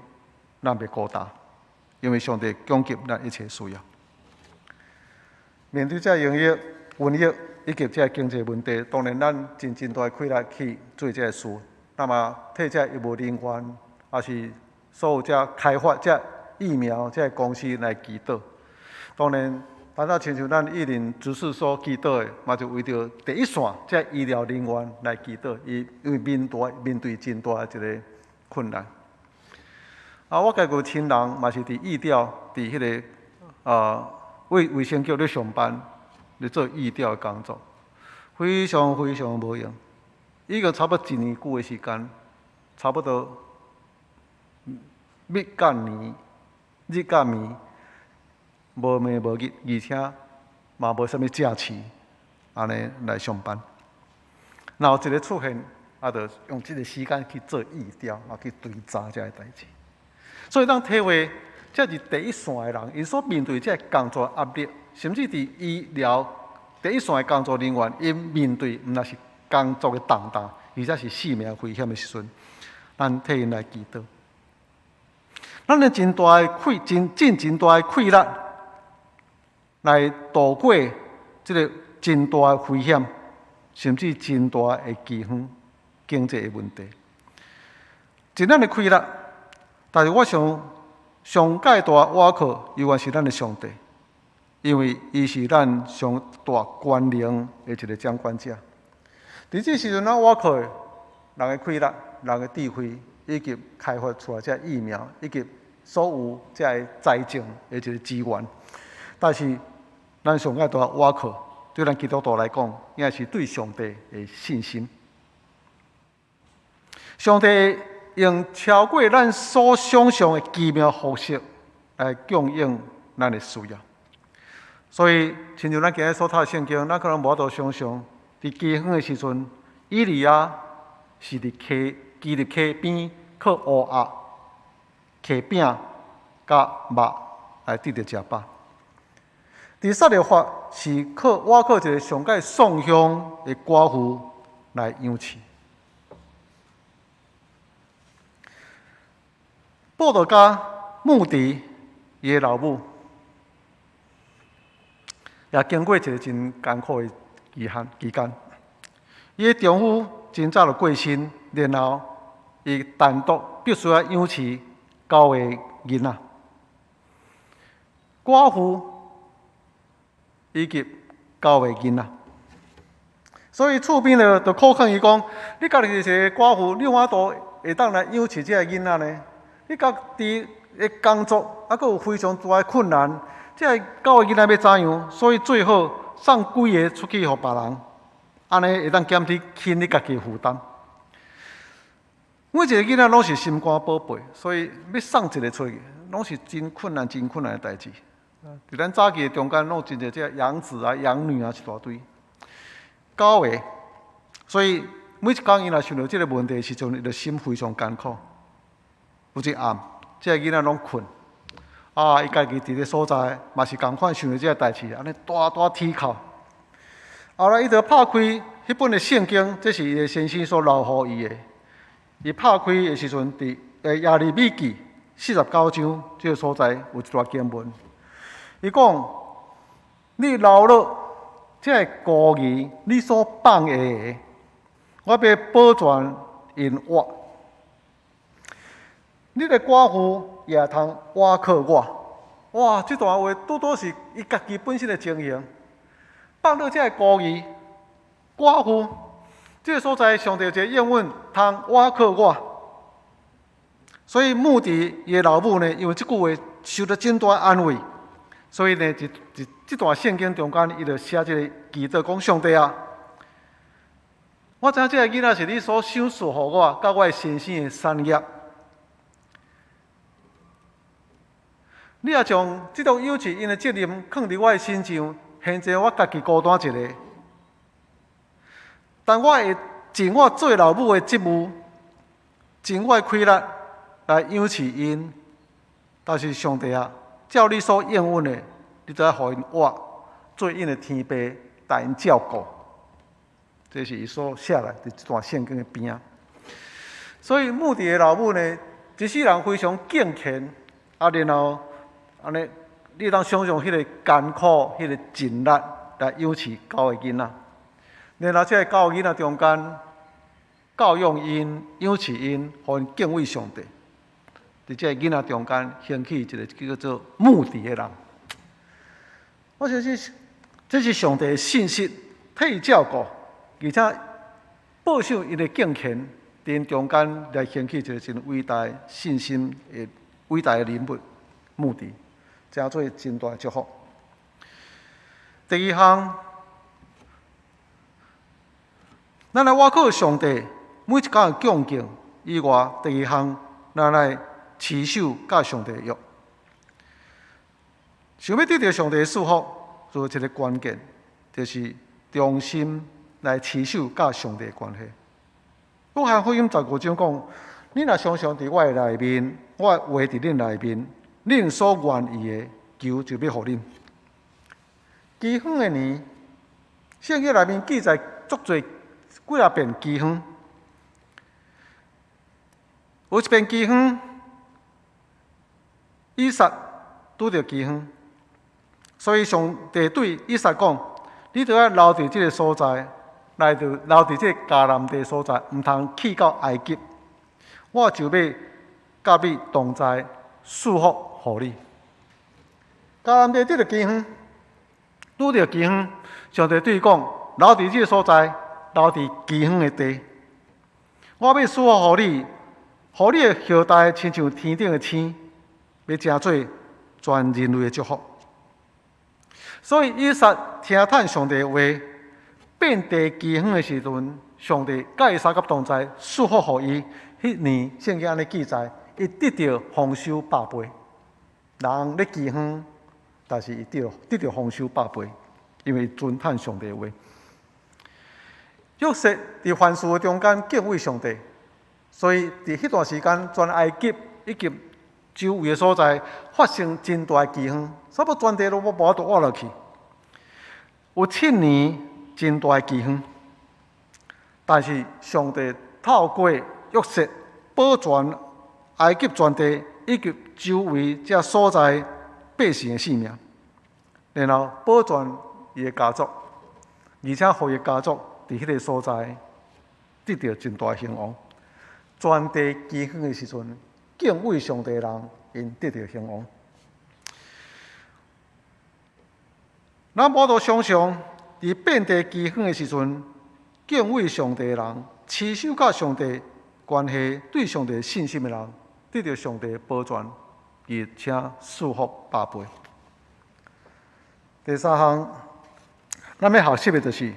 咱袂孤單，因為上帝供給咱一切需要。面對這瘟疫、瘟疫以及這經濟問題，當然咱真真大氣力去做這个事。那麼替這醫務人員，抑是所有這開發這疫苗這公司來祈禱。當然，咱若親像咱一林執事所祈禱的，嘛就為著第一線這醫療人員來祈禱，伊因為面對真大一个困難。啊，我家己有親人嘛是佇疫調，佇彼个衛生局咧上班，咧做疫調的工作，非常非常無閒。已經差不多一年久的時間，差不多日甲年，日甲暝，無暝無日，而且嘛無啥物假期，按呢來上班。若有一个出現，啊，就用這个時間去做疫調，啊，去追查這个代誌。所以，當體會這是第一線的人，𪜶所面對這个工作壓力，甚至佇醫療第一線的工作人員，𪜶面對毋但是工作的重擔，而且是性命危險的時陣，咱替𪜶來祈禱。咱的真大的氣，真真真大的氣力來度過這个真大的危險，甚至真大的饑荒、經濟的問題。盡咱的氣力，但是我想上蓋大倚靠，猶原是咱的上帝，因為伊是咱上大權能的一个掌管者。佇這時陣，咱倚靠的人的氣力、人的智慧，以及開發出來這疫苗，以及所有這个財政的一个資源。但是，咱上蓋大倚靠，對咱基督徒來講，應該是對上帝的信心。上帝用超過咱所想象的奇妙方式來供應咱的需要。所以，親像咱今日所讀的聖經，咱可能無法度想象，佇饑荒的時陣，以利亞是佇溪基立溪邊靠烏鴉、溪餅佮肉來得著食飽。佇撒勒法是靠倚靠一个上蓋喪鄉的寡婦來養飼。布道家穆迪伊的老母也經過一个真艱苦的期間。伊的丈夫真早就過身，然後伊單獨必須愛養飼九个囡仔，寡婦以及九个囡仔。所以厝邊就苦勸伊講：你家己是一个寡婦，你有法度會當來養飼這个囡仔呢？你家己的工作猶閣有非常大的困難，這个九个囡仔欲怎樣？所以最好送幾个出去予別人，按呢會當減輕你家己負擔。每一個囡仔攏是心肝寶貝，所以欲送一个出去，攏是真困難、真困難的代誌。佇咱早期的中間，攏有真濟這養子啊、養女啊一大堆。九个，所以每一工伊若想著這个問題的時陣，伊就心非常艱苦。有一暗，這个囡仔攏睏，啊，伊家己佇个所在嘛是仝款想著這个代誌，按呢大大啼哭。後來伊就拍開彼本的聖經，這是伊的先生所留予伊的。伊拍開的時陣，佇耶利米記49章這个所在有一段經文。伊講：你流落這个孤兒，你所放下的，我欲保全𪜶活。你的寡婦也會通倚靠我。哇！這段話拄拄是伊家己本身的情形。放落這个孤兒、寡婦，這个所在，上帝有一个應允，通倚靠我。所以牧弟伊的老母呢，因為這句話受著真大安慰，所以呢，佇佇這段聖經中間，伊就寫這个祈禱講：上帝啊，我知影這个囡仔是你所賞賜予我，佮我的先生的產業。你若將這種養飼𪜶的責任囥佇我的身上，現在我家己孤單一个，但我會盡我做老母的職務，盡我的氣力來養飼𪜶。但是上帝啊，照你所應允的，你著愛予𪜶活，做𪜶的天父，帶𪜶照顧。這是伊所寫來佇這段聖經的邊仔。所以牧弟的老母呢，一世人非常敬虔，啊，然後按呢，你會當想像彼个艱苦、彼个盡力來養飼九个囡仔。然後這个九个囡仔中間，教養𪜶、養飼𪜶，予𪜶敬畏上帝。佇這个囡仔中間興起一个叫做牧弟的人。我相信這是上帝的信實，替伊照顧，而且保守𪜶的敬虔，佇𪜶中間來興起一个真偉大信心的偉大的人物，牧弟，成做真大的祝福。第二項，咱來倚靠上帝，每一工的窘境以外，第二項，咱來持守佮上帝的約。想欲得著上帝的祝福，就有一个關鍵，就是忠心來持守佮上帝的關係。約翰福音15章講：恁若常常佇我的內面，我的話佇恁內面，恁所願意的，求就欲予恁。饑荒的年，聖經內面記載足濟幾若遍饑荒。有一遍饑荒，以撒拄著饑荒，所以上帝對以撒講：你著愛留佇這个所在，來著留佇這个迦南地所在，毋通去到埃及。我就欲佮你同在，賜福予你。迦南地得著饑荒，拄著饑荒，上帝對伊講：留佇這个所在，留佇饑荒的地，我欲賜福予你，予你的後代親像天頂的星，欲成做全人類的祝福。所以以撒聽趁上帝的話，遍地饑荒的時陣，上帝佮伊相佮同在，賜福予伊。彼年聖經按呢記載，伊得著豐收百倍。人咧饑荒，但是伊得著豐收百倍，因為遵趁上帝的話。約瑟佇凡事的中間敬畏上帝，所以佇彼段時間，全埃及以及周圍的所在發生真大的饑荒，差不多全地攏無法度活落去。有7年真大的饑荒，但是上帝透過約瑟保全埃及全地以及周圍這所在百姓的性命，然後保全伊的家族，而且予伊的家族佇彼个所在得著真大興旺。全地饑荒的時陣，敬畏上帝的人，𪜶得著興旺。咱無法度想像，佇遍地饑荒的時陣，敬畏上帝的人，持守佮上帝關係、對上帝信心的人，得著上帝的保全，而且賜福百倍。第三項，咱欲學習的就是，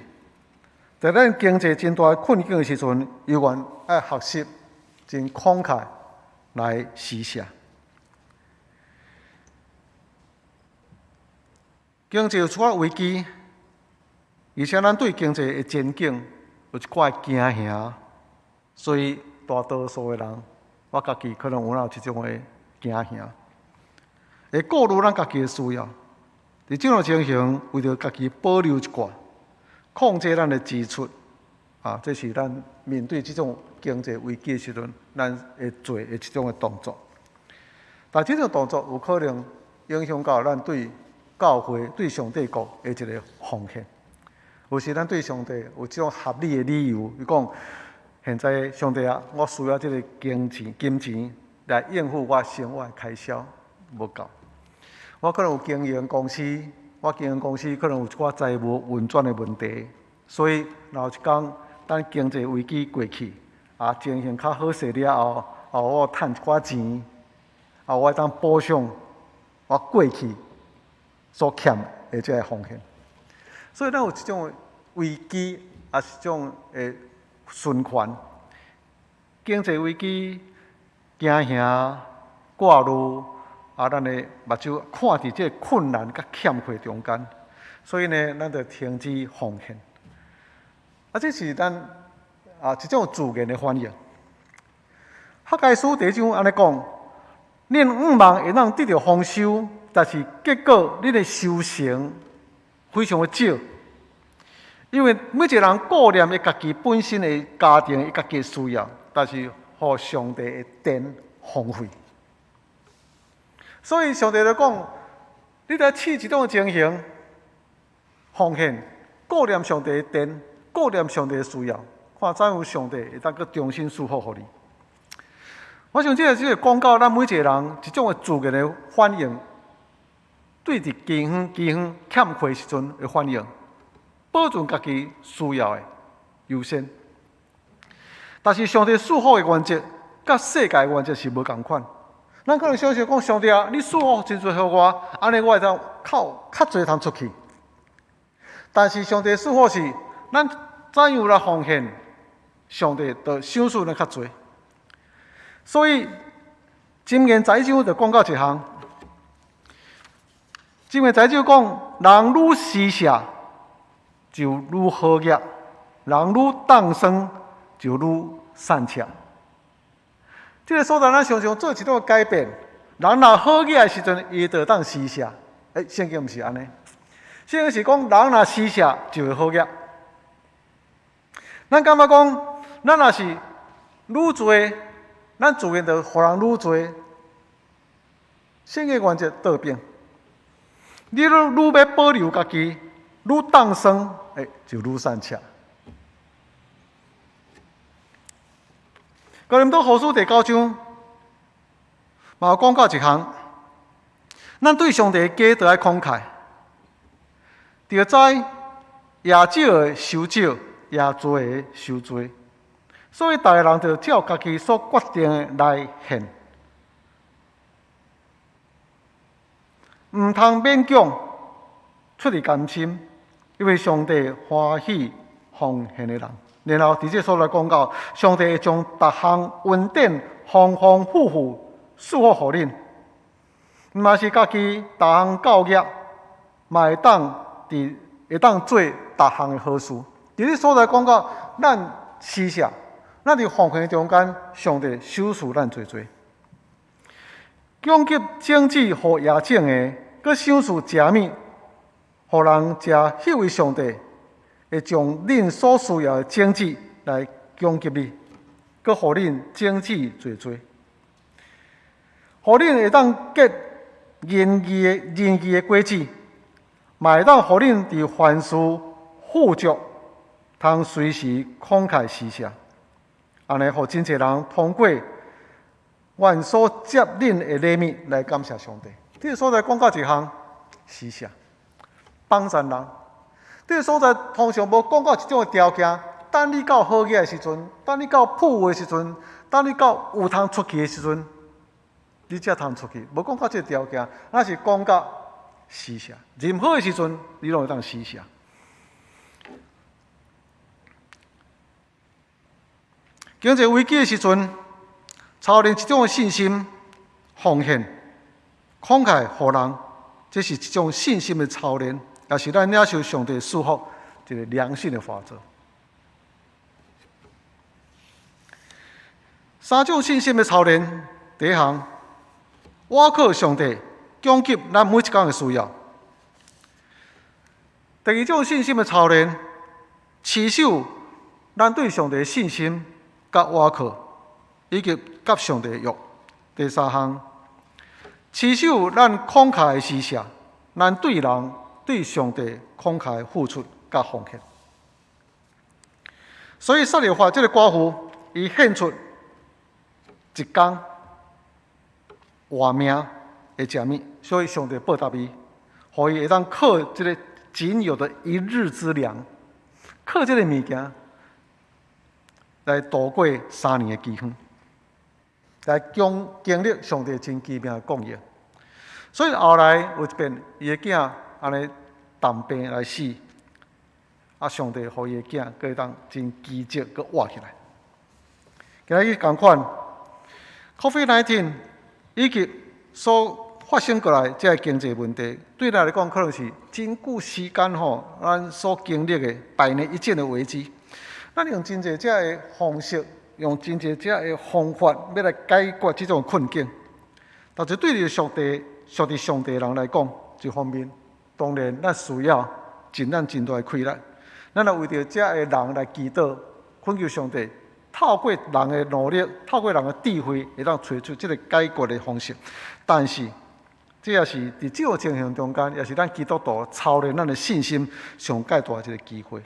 佇咱經濟真大困境的時陣，猶原愛學習真慷慨來施捨。經濟有出危機，而且咱對經濟的前景有一寡驚嚇，所以大多數的人，我家己可能有這種的驚嚇，會顧慮咱家己的需要。佇這種情形，為著家己保留一寡，控制咱的支出，啊，這是咱面對這種經濟危機的時陣，咱會做的這種的動作。但這種動作有可能影響到咱對教會、對上帝國的一個奉獻。有時咱對上帝有這種合理的理由，伊講現在上帝啊，我需要這个金錢、金錢來應付我生活的開銷，無夠。我可能有經營公司，我經營公司可能有一寡財務運轉的問題，所以若有一工等經濟危機過去，啊，情形較好勢了後，啊，我趁一寡錢，啊，我會當補償我過去所欠的這个風險。所以咱有這種危機，抑是這種的循環，經濟危機、驚嚇、掛慮。啊，咱的目睭看佇這个困難佮欠缺中間，所以呢，咱就停止奉獻。啊，這是咱啊一種自然的反應。哈該書第一章按呢講，恁向望會當得著豐收，但是結果恁的收成非常的少，因為每一個人顧念伊家己本身的家庭，伊家己的需要，但是予上帝的殿荒廢。所以上帝就講，你著試這種情形，奉獻，顧念上帝的殿，顧念上帝的需要，看怎樣上帝會當閣重新賜福予你。我想這个就是講到咱每一個人一種的自然的反應，對佇饑荒、饑荒欠缺時陣的反應，保存家己需要的優先。但是上帝賜福的原則，佮世界原則是無仝款。咱可能想象講，上帝啊，你賜福真濟予我，按呢我會當較較濟通出去。但是上帝賜福是，咱怎樣來奉獻，上帝就賞賜咱較濟。所以，箴言十一章就講到一項，箴言十一章講，人愈施捨，就愈好額；人愈當生，就愈散赤。這个所在，咱常常做一種改變。人若好額的時陣，伊就當施捨。欸，聖經毋是按呢？聖經是講，人若施捨就會好額。咱感覺講，咱若是愈濟，咱自然就予人愈濟。聖經原則倒變，你愈愈欲保留家己，愈當生，欸，就愈散赤。哥林多後書第九章，嘛有講到一項，咱對上帝的家著愛慷慨，著知也少的收少，也濟的收濟，所以逐个人著照家己所決定的來獻，毋通勉強出自甘心，因為上帝歡喜奉獻的人。然後佇這所在講到，上帝會將逐項恩典豐豐富富賜福予恁，毋但是家己逐項夠額，嘛會當佇會當做逐項的好事。佇這所在講到，咱施捨，咱佇奉獻中間，上帝賞賜咱濟濟，供給種子予野種的，閣賞賜食物，予人食。彼位上帝會將恁所需要的種子來供給你，閣予恁種子濟濟，予恁會當結仁義的仁義的果子，嘛會當予恁佇凡事富足，通隨時慷慨施捨，按呢，予真濟人通過阮所接恁的禮物來感謝上帝。這个所在講到一項施捨，幫贊人。這个所在通常無講到這種的條件，等你到好額的時陣，等你到富有的時陣，等你到有通出去的時陣，你才通出去。無講到這个條件，咱是講到施捨。任何的時陣，你攏會當施捨。經濟危機的時陣，操練一種的信心奉獻、慷慨予人，這是一種信心的操練，也是咱領受上帝賜福一個良性的法則。三種信心的操練，第一項，倚靠上帝供給咱每一工的需要；第二種信心的操練，持守咱對上帝的信心佮倚靠，以及佮上帝的約。第三項，持守咱慷慨的施捨，咱對人對上帝慷慨付出佮奉獻。所以撒勒法這个寡婦，伊獻出一工活命的食物，所以上帝報答伊，予伊會當靠這个僅有的一日之糧，靠這个物件來度過3年的饑荒，來經經歷上帝真奇妙的供應。所以後來有一遍，伊的囝按呢重病來死，啊，上帝予伊的囝閣會當真奇蹟閣活起來。今日仝款，COVID-19 以及所發生過來這个經濟問題，對咱來講可能是真久時間吼，咱所經歷的百年一見的危機。咱用真濟這个方式，用真濟這个方法，欲來解決這種困境。但是對於上帝、屬佇上帝人來講，一方面當然咱需要盡咱真大的氣力，咱若為著這个人來祈禱，懇求上帝透過人的努力，透過人的智慧，會當揣出這个解決的方式。但是，這也是佇這個情形中間，也是咱基督徒操練咱的信心上蓋大一个機會。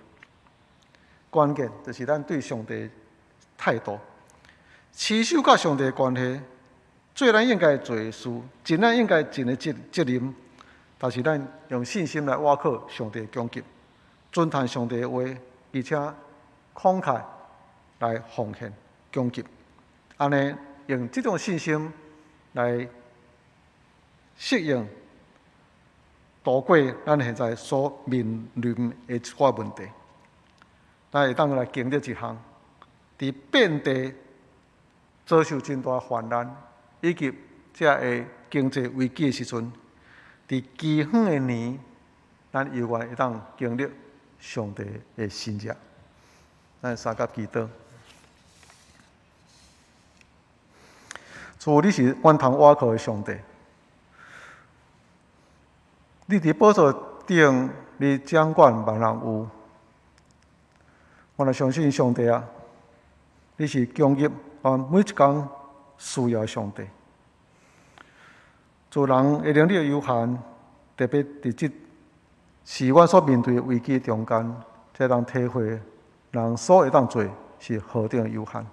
關鍵就是咱對上帝態度，持守佮上帝的關係，做咱應該做的事，盡咱應該盡的責責任。但是咱用信心來倚靠上帝的供給，遵行上帝的話，而且慷慨來奉獻供給，按呢用這種信心來適應度過咱現在所面臨的一寡問題。咱會當來經歷一項，佇遍地遭受真大患難，以及這个經濟危機的時陣，佇饑荒的年，咱猶原會當經歷上帝的神蹟。咱相佮祈禱。主，你是阮通倚靠的上帝，你佇寶座頂，你掌管萬人有。我若相信上帝啊，你是供給阮每一工需要的上帝。做人的能力有限，特別佇這是阮所面對的危機中間，才通體會人所會當做是何等有限。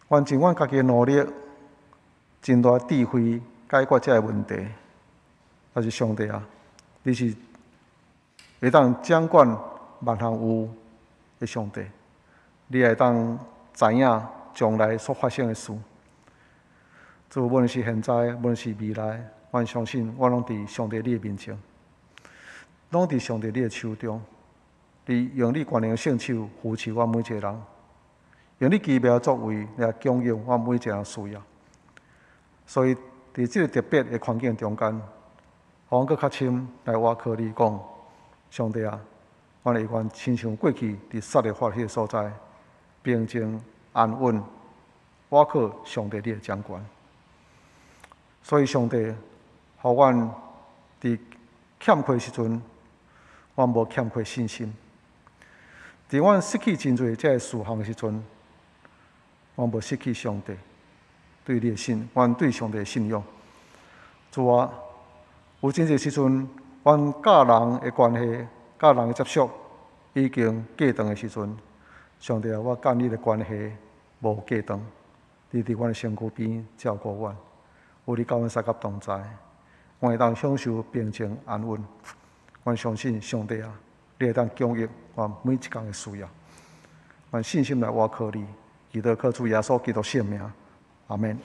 阮盡阮家己的努力，真大智慧解決這个問題，但是上帝啊，你是會當掌管萬項有的上帝，你會當知影將來所發生的事。主，無論是現在，無論是未來，阮相信，阮攏佇上帝你的面前，攏佇上帝你的手中。你用你權能聖手扶持阮每一個人，用你奇妙作為來供應阮每一個人需要。所以，佇這個特別的環境中間，予阮閣較深來倚靠你，講上帝啊，阮會願親像過去佇撒勒法彼个所在，平靜安穩，倚靠上帝你的掌權。所以，上帝，予阮佇欠缺時陣，阮無欠缺信心；佇阮失去真濟這个事項的時陣，阮無失去上帝對你的信，阮對上帝的信仰。主啊，有真濟時陣，阮佮人的關係、佮人的接觸已經隔斷的時陣，上帝啊，我佮你的關係無隔斷，你佇阮的身軀邊照顧阮，有你佮阮相佮同在，阮會當享受平靜安穩。阮相信上帝啊，你會當供應阮每一工的需要。阮信心來倚靠你，祈禱靠主耶穌基督聖名，阿們。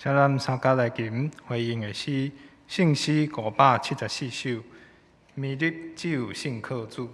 請咱三甲來琴回應的詩，聖詩574首，明日只有信靠主。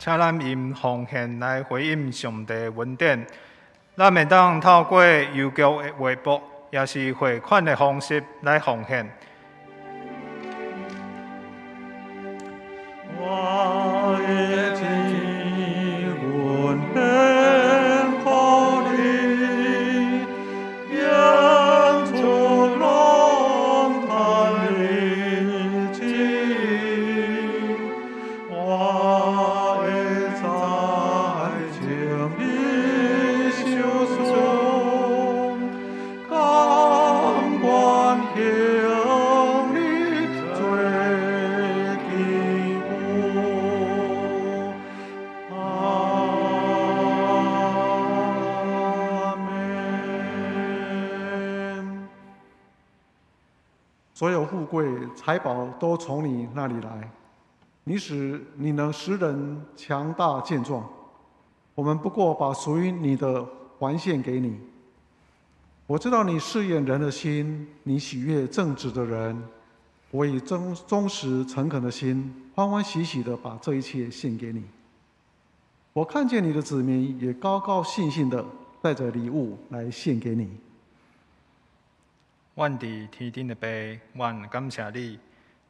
請咱用奉獻來回應上帝恩典。咱會當透過郵局的劃撥，抑是匯款的方式來奉獻。我的錢，阮獻予你，演出攏趁你錢，我的才情你受損，甘願向你做基輔。阿們。所有富貴財寶都從你那裡來，你能使人強大健壯。我們不過把屬於你的還獻給你。我知道你試驗人的心，你喜悅正直的人。我以忠實誠懇的心，歡歡喜喜地把這一切獻給你。我看見你的子民也高高興興地帶着禮物來獻給你。阮佇天頂的爸，阮感謝你，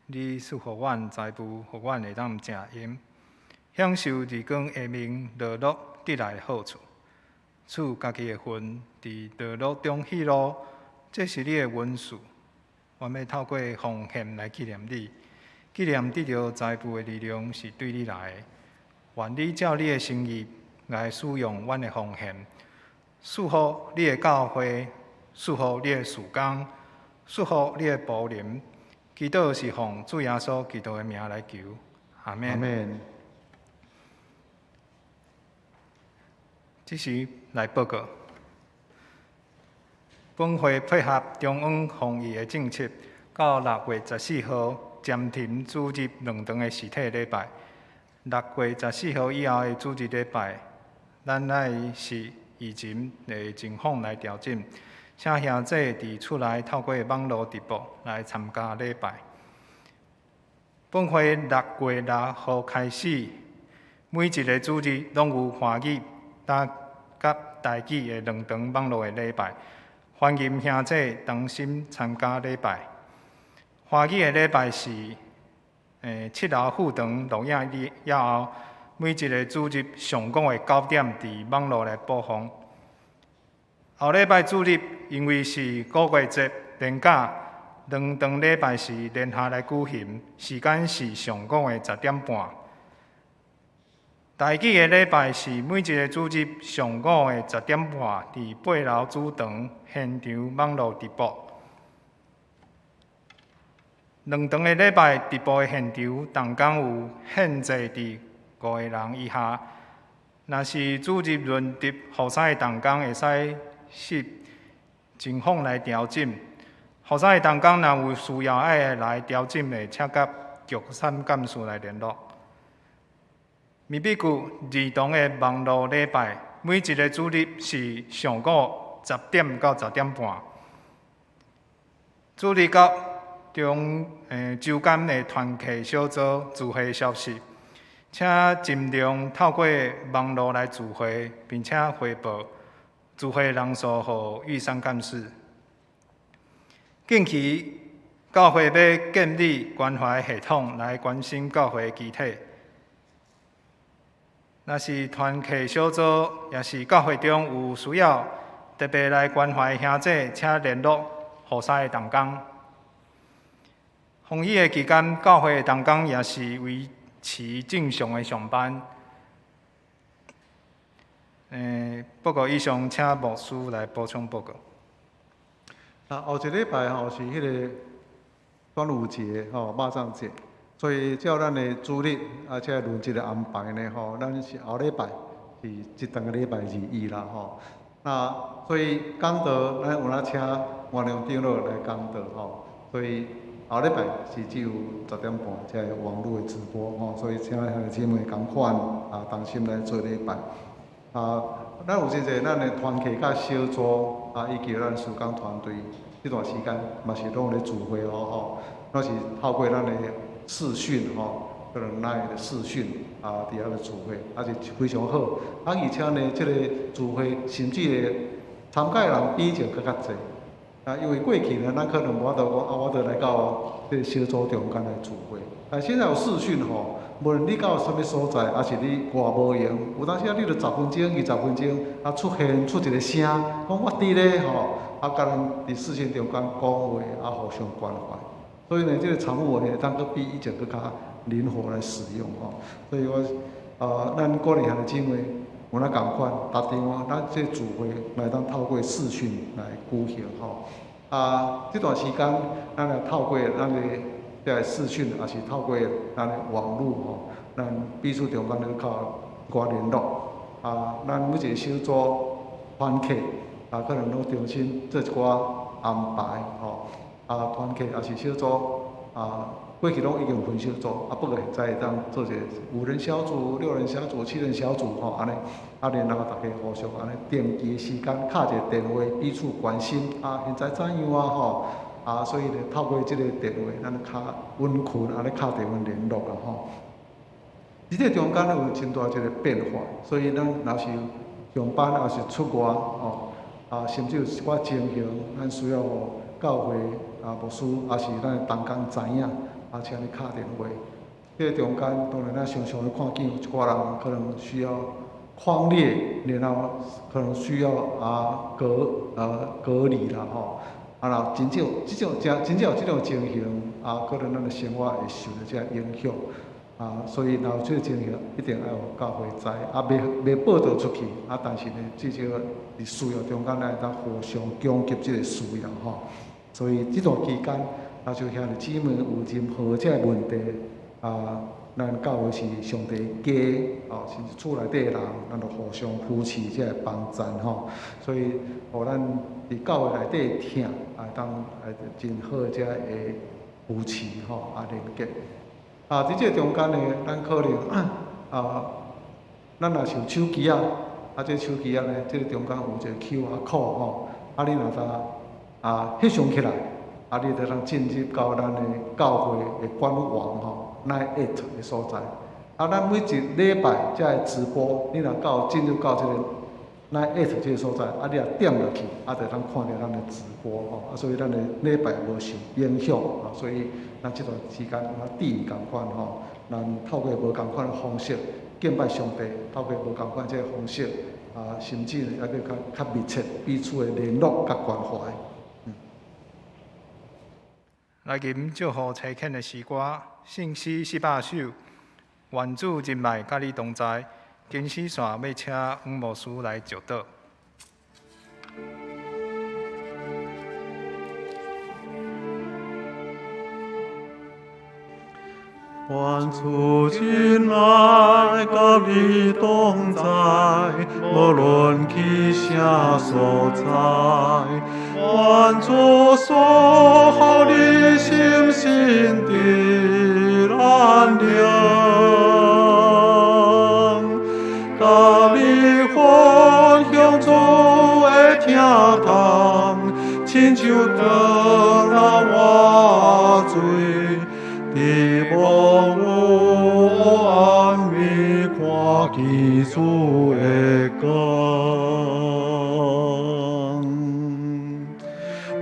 你賜予阮財富，予阮會當食飲，享受日光下面勞碌得來的好處。賜家己的份，佇勞碌中喜樂，這是你的恩賜。阮欲透過奉獻來紀念你，紀念得著財富的力量是對你來的。願你照你的心意來使用阮的奉獻，賜福你的教會，賜福你的事工，賜福你的僕人。祈禱是奉主耶穌基督的名來求，阿們。阿們。這時來報告。本會配合中央防疫的政策，到6月14號暫停主日兩堂的實體禮拜。6月14號以後的主日禮拜，咱愛視疫情的情況來調整。請兄弟佇厝內透過網路直播來參加禮拜。本會6月6號開始，每一个主日攏有華語佮台語的兩堂網路的禮拜。歡迎兄弟同心參加禮拜。華語的禮拜是七樓副堂錄影了後，每一个主日上午的9點佇網路來播放。後禮拜主日因為是五月節連假，兩堂禮拜是連下來舉行，時間是上午的10點半。台語的禮拜是每一个主日上午的10點半，佇八樓主堂現場網路直播。兩堂的禮拜直播的現場，同工有限制佇五个人以下。若是主日輪值服侍的同工，會使視情況來調整。服侍的同工若有需要愛來調整的，請佮玉山幹事來聯絡。密筆區兒童的網路禮拜，每一个主日是上午10點到10點半。主日到中週間的團契小組聚會消息，請盡量透過網路來聚會，並且回報聚會人數予玉山幹事。近期教會欲建立關懷系統來關心教會機體。若是團契小組，抑是教會中有需要特別來關懷兄弟，請聯絡服侍的同工。防疫的期間，教會的同工也是維持正常的上班。報告以上，請牧師來補充報告。啊，後一禮拜吼是彼个端午節吼，肉粽節，所以照咱的主日，啊，這個輪值的安排呢吼，咱是後禮拜是這頓個禮拜二一啦吼。那所以講道，咱有影請黃良長老來講道吼，所以後禮拜是只有10點半這个網路的直播吼，所以請兄弟姊妹仝款啊，同心來做禮拜。啊，咱有真濟咱的團契佮小組啊，以及咱事工團隊，這段時間嘛是攏有咧聚會哦吼，攏是透過咱的視訊吼，可能咱的視訊啊，佇遐咧聚會，啊是非常好。啊，而且呢，這个聚會甚至會參加的人比以前閣較濟。啊，因為過去呢，咱可能無法度講啊，我著來到這個小組中間來聚會。但現在有視訊吼，無論你到啥物所在，抑是你偌無閒，有當時啊，你著十分鐘、20分鐘啊，出現出一个聲，講我佇咧吼，啊，佮咱佇視訊中間講話，啊，互相關懷。所以呢，這个場務會當閣比以前閣較靈活來使用吼。所以我啊，咱鼓勵兄弟姊妹有哪仝款，逐場啊，咱這聚會來當透過視訊來舉行吼。啊，這段時間，咱來透過咱的這個視訊，抑是透過咱的網路吼，咱彼此中間咧較寡聯絡。啊，咱每一个小組團契啊，可能攏重新做一寡安排吼。啊，團契抑是小組啊，過去攏已經有分小組，啊，不過現在會當做一个五人小組、六人小組、七人小組吼，按呢，啊，然後大家互相按呢定期時間敲一个電話，彼此關心。啊，現在怎樣啊吼？啊，所以咧透過這个電話，咱較穩困，按呢敲電話聯絡啦吼。佇這中間有真大一个變化，所以咱若是上班，抑是出外吼，啊，甚至有一寡情形，咱需要予教會啊牧師，抑是咱的同工知影，啊，請你敲電話。這个中間，當然咱常常會看見有一寡人可能需要匡列，然後可能需要啊隔離啦吼。啊，若真少這種真真正有這種情形，啊，可能咱的生活會受著這个影響。啊，所以若有這个情形，一定愛予教會知，啊，未報導出去，啊，但是呢，至少佇需要中間，咱會當互相供給這个需要吼。所以這段期間，若像兄弟姊妹有任何這个問題，啊，咱教會是上帝的家，哦，甚至厝內底的人，咱就互相扶持，這个幫贊吼。所以，予咱佇教會內底疼，會當來真好這个扶持吼，啊，連結。啊，佇這个中間呢，咱可能啊，咱若是有手機仔，啊，這手機仔呢，這个中間有一个 QR code 吼，啊，你若當啊翕相起來，啊，你就通進入到咱的教會的官網吼，LINE@ 的所在。啊，咱每一禮拜才會直播，你若到進入到這个 LINE@ 這个所在，啊，你若點入去，啊，就通看著咱的直播吼，啊，所以咱的禮拜無受影響，啊，所以咱這段時間有注意仝款吼，咱透過無仝款的方式敬拜上帝，透過無仝款這個方式，啊，甚至呢，猶閣較密切彼此的聯絡佮關懷。來吟祝福差遣的詩歌，聖詩400首，願主仁愛佮你同在。金絲線欲請黃牧師來祝禱。願主仁愛佮你同在，無論去啥所在。願主賜予你心神得安寧，佮你分享主的疼痛，親像轉來活水。佇無有暗暝看見主的光，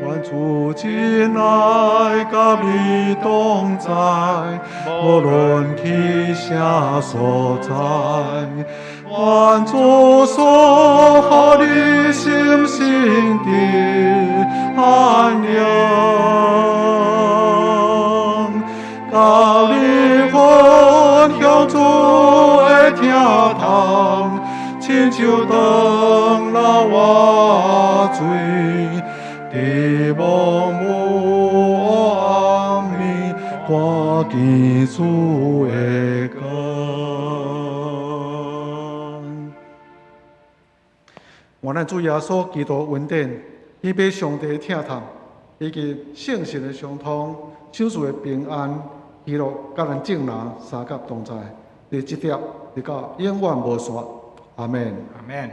願主真愛佮你同在，無論去啥所在。願主賜予你心神得安寧。佮你分享主的疼痛，親像轉來活水，佇無有暗暝看見主的光。願咱主耶穌基督恩典，彼上帝疼痛，以及聖神的相通，賞賜的平安、喜樂，佮咱眾人相佮同在，佇這粒直到永遠無煞。阿們。阿們。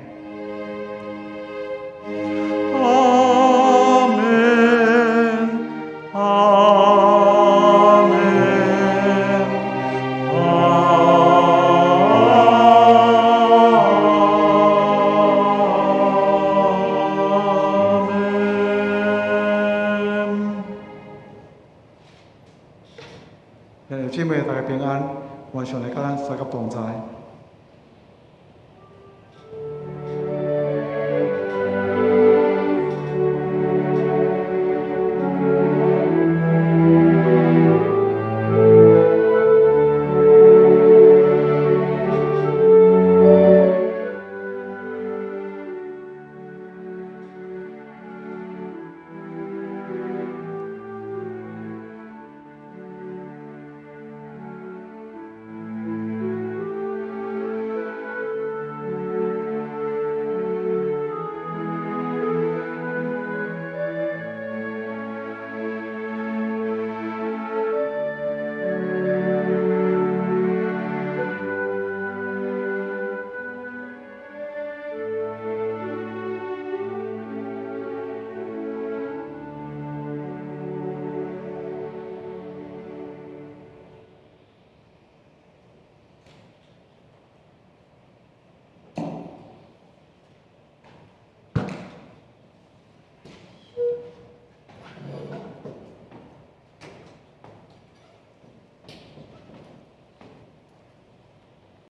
阿們，阿們，阿們。兄弟姊妹大家平安，願上帝佮咱相佮同在。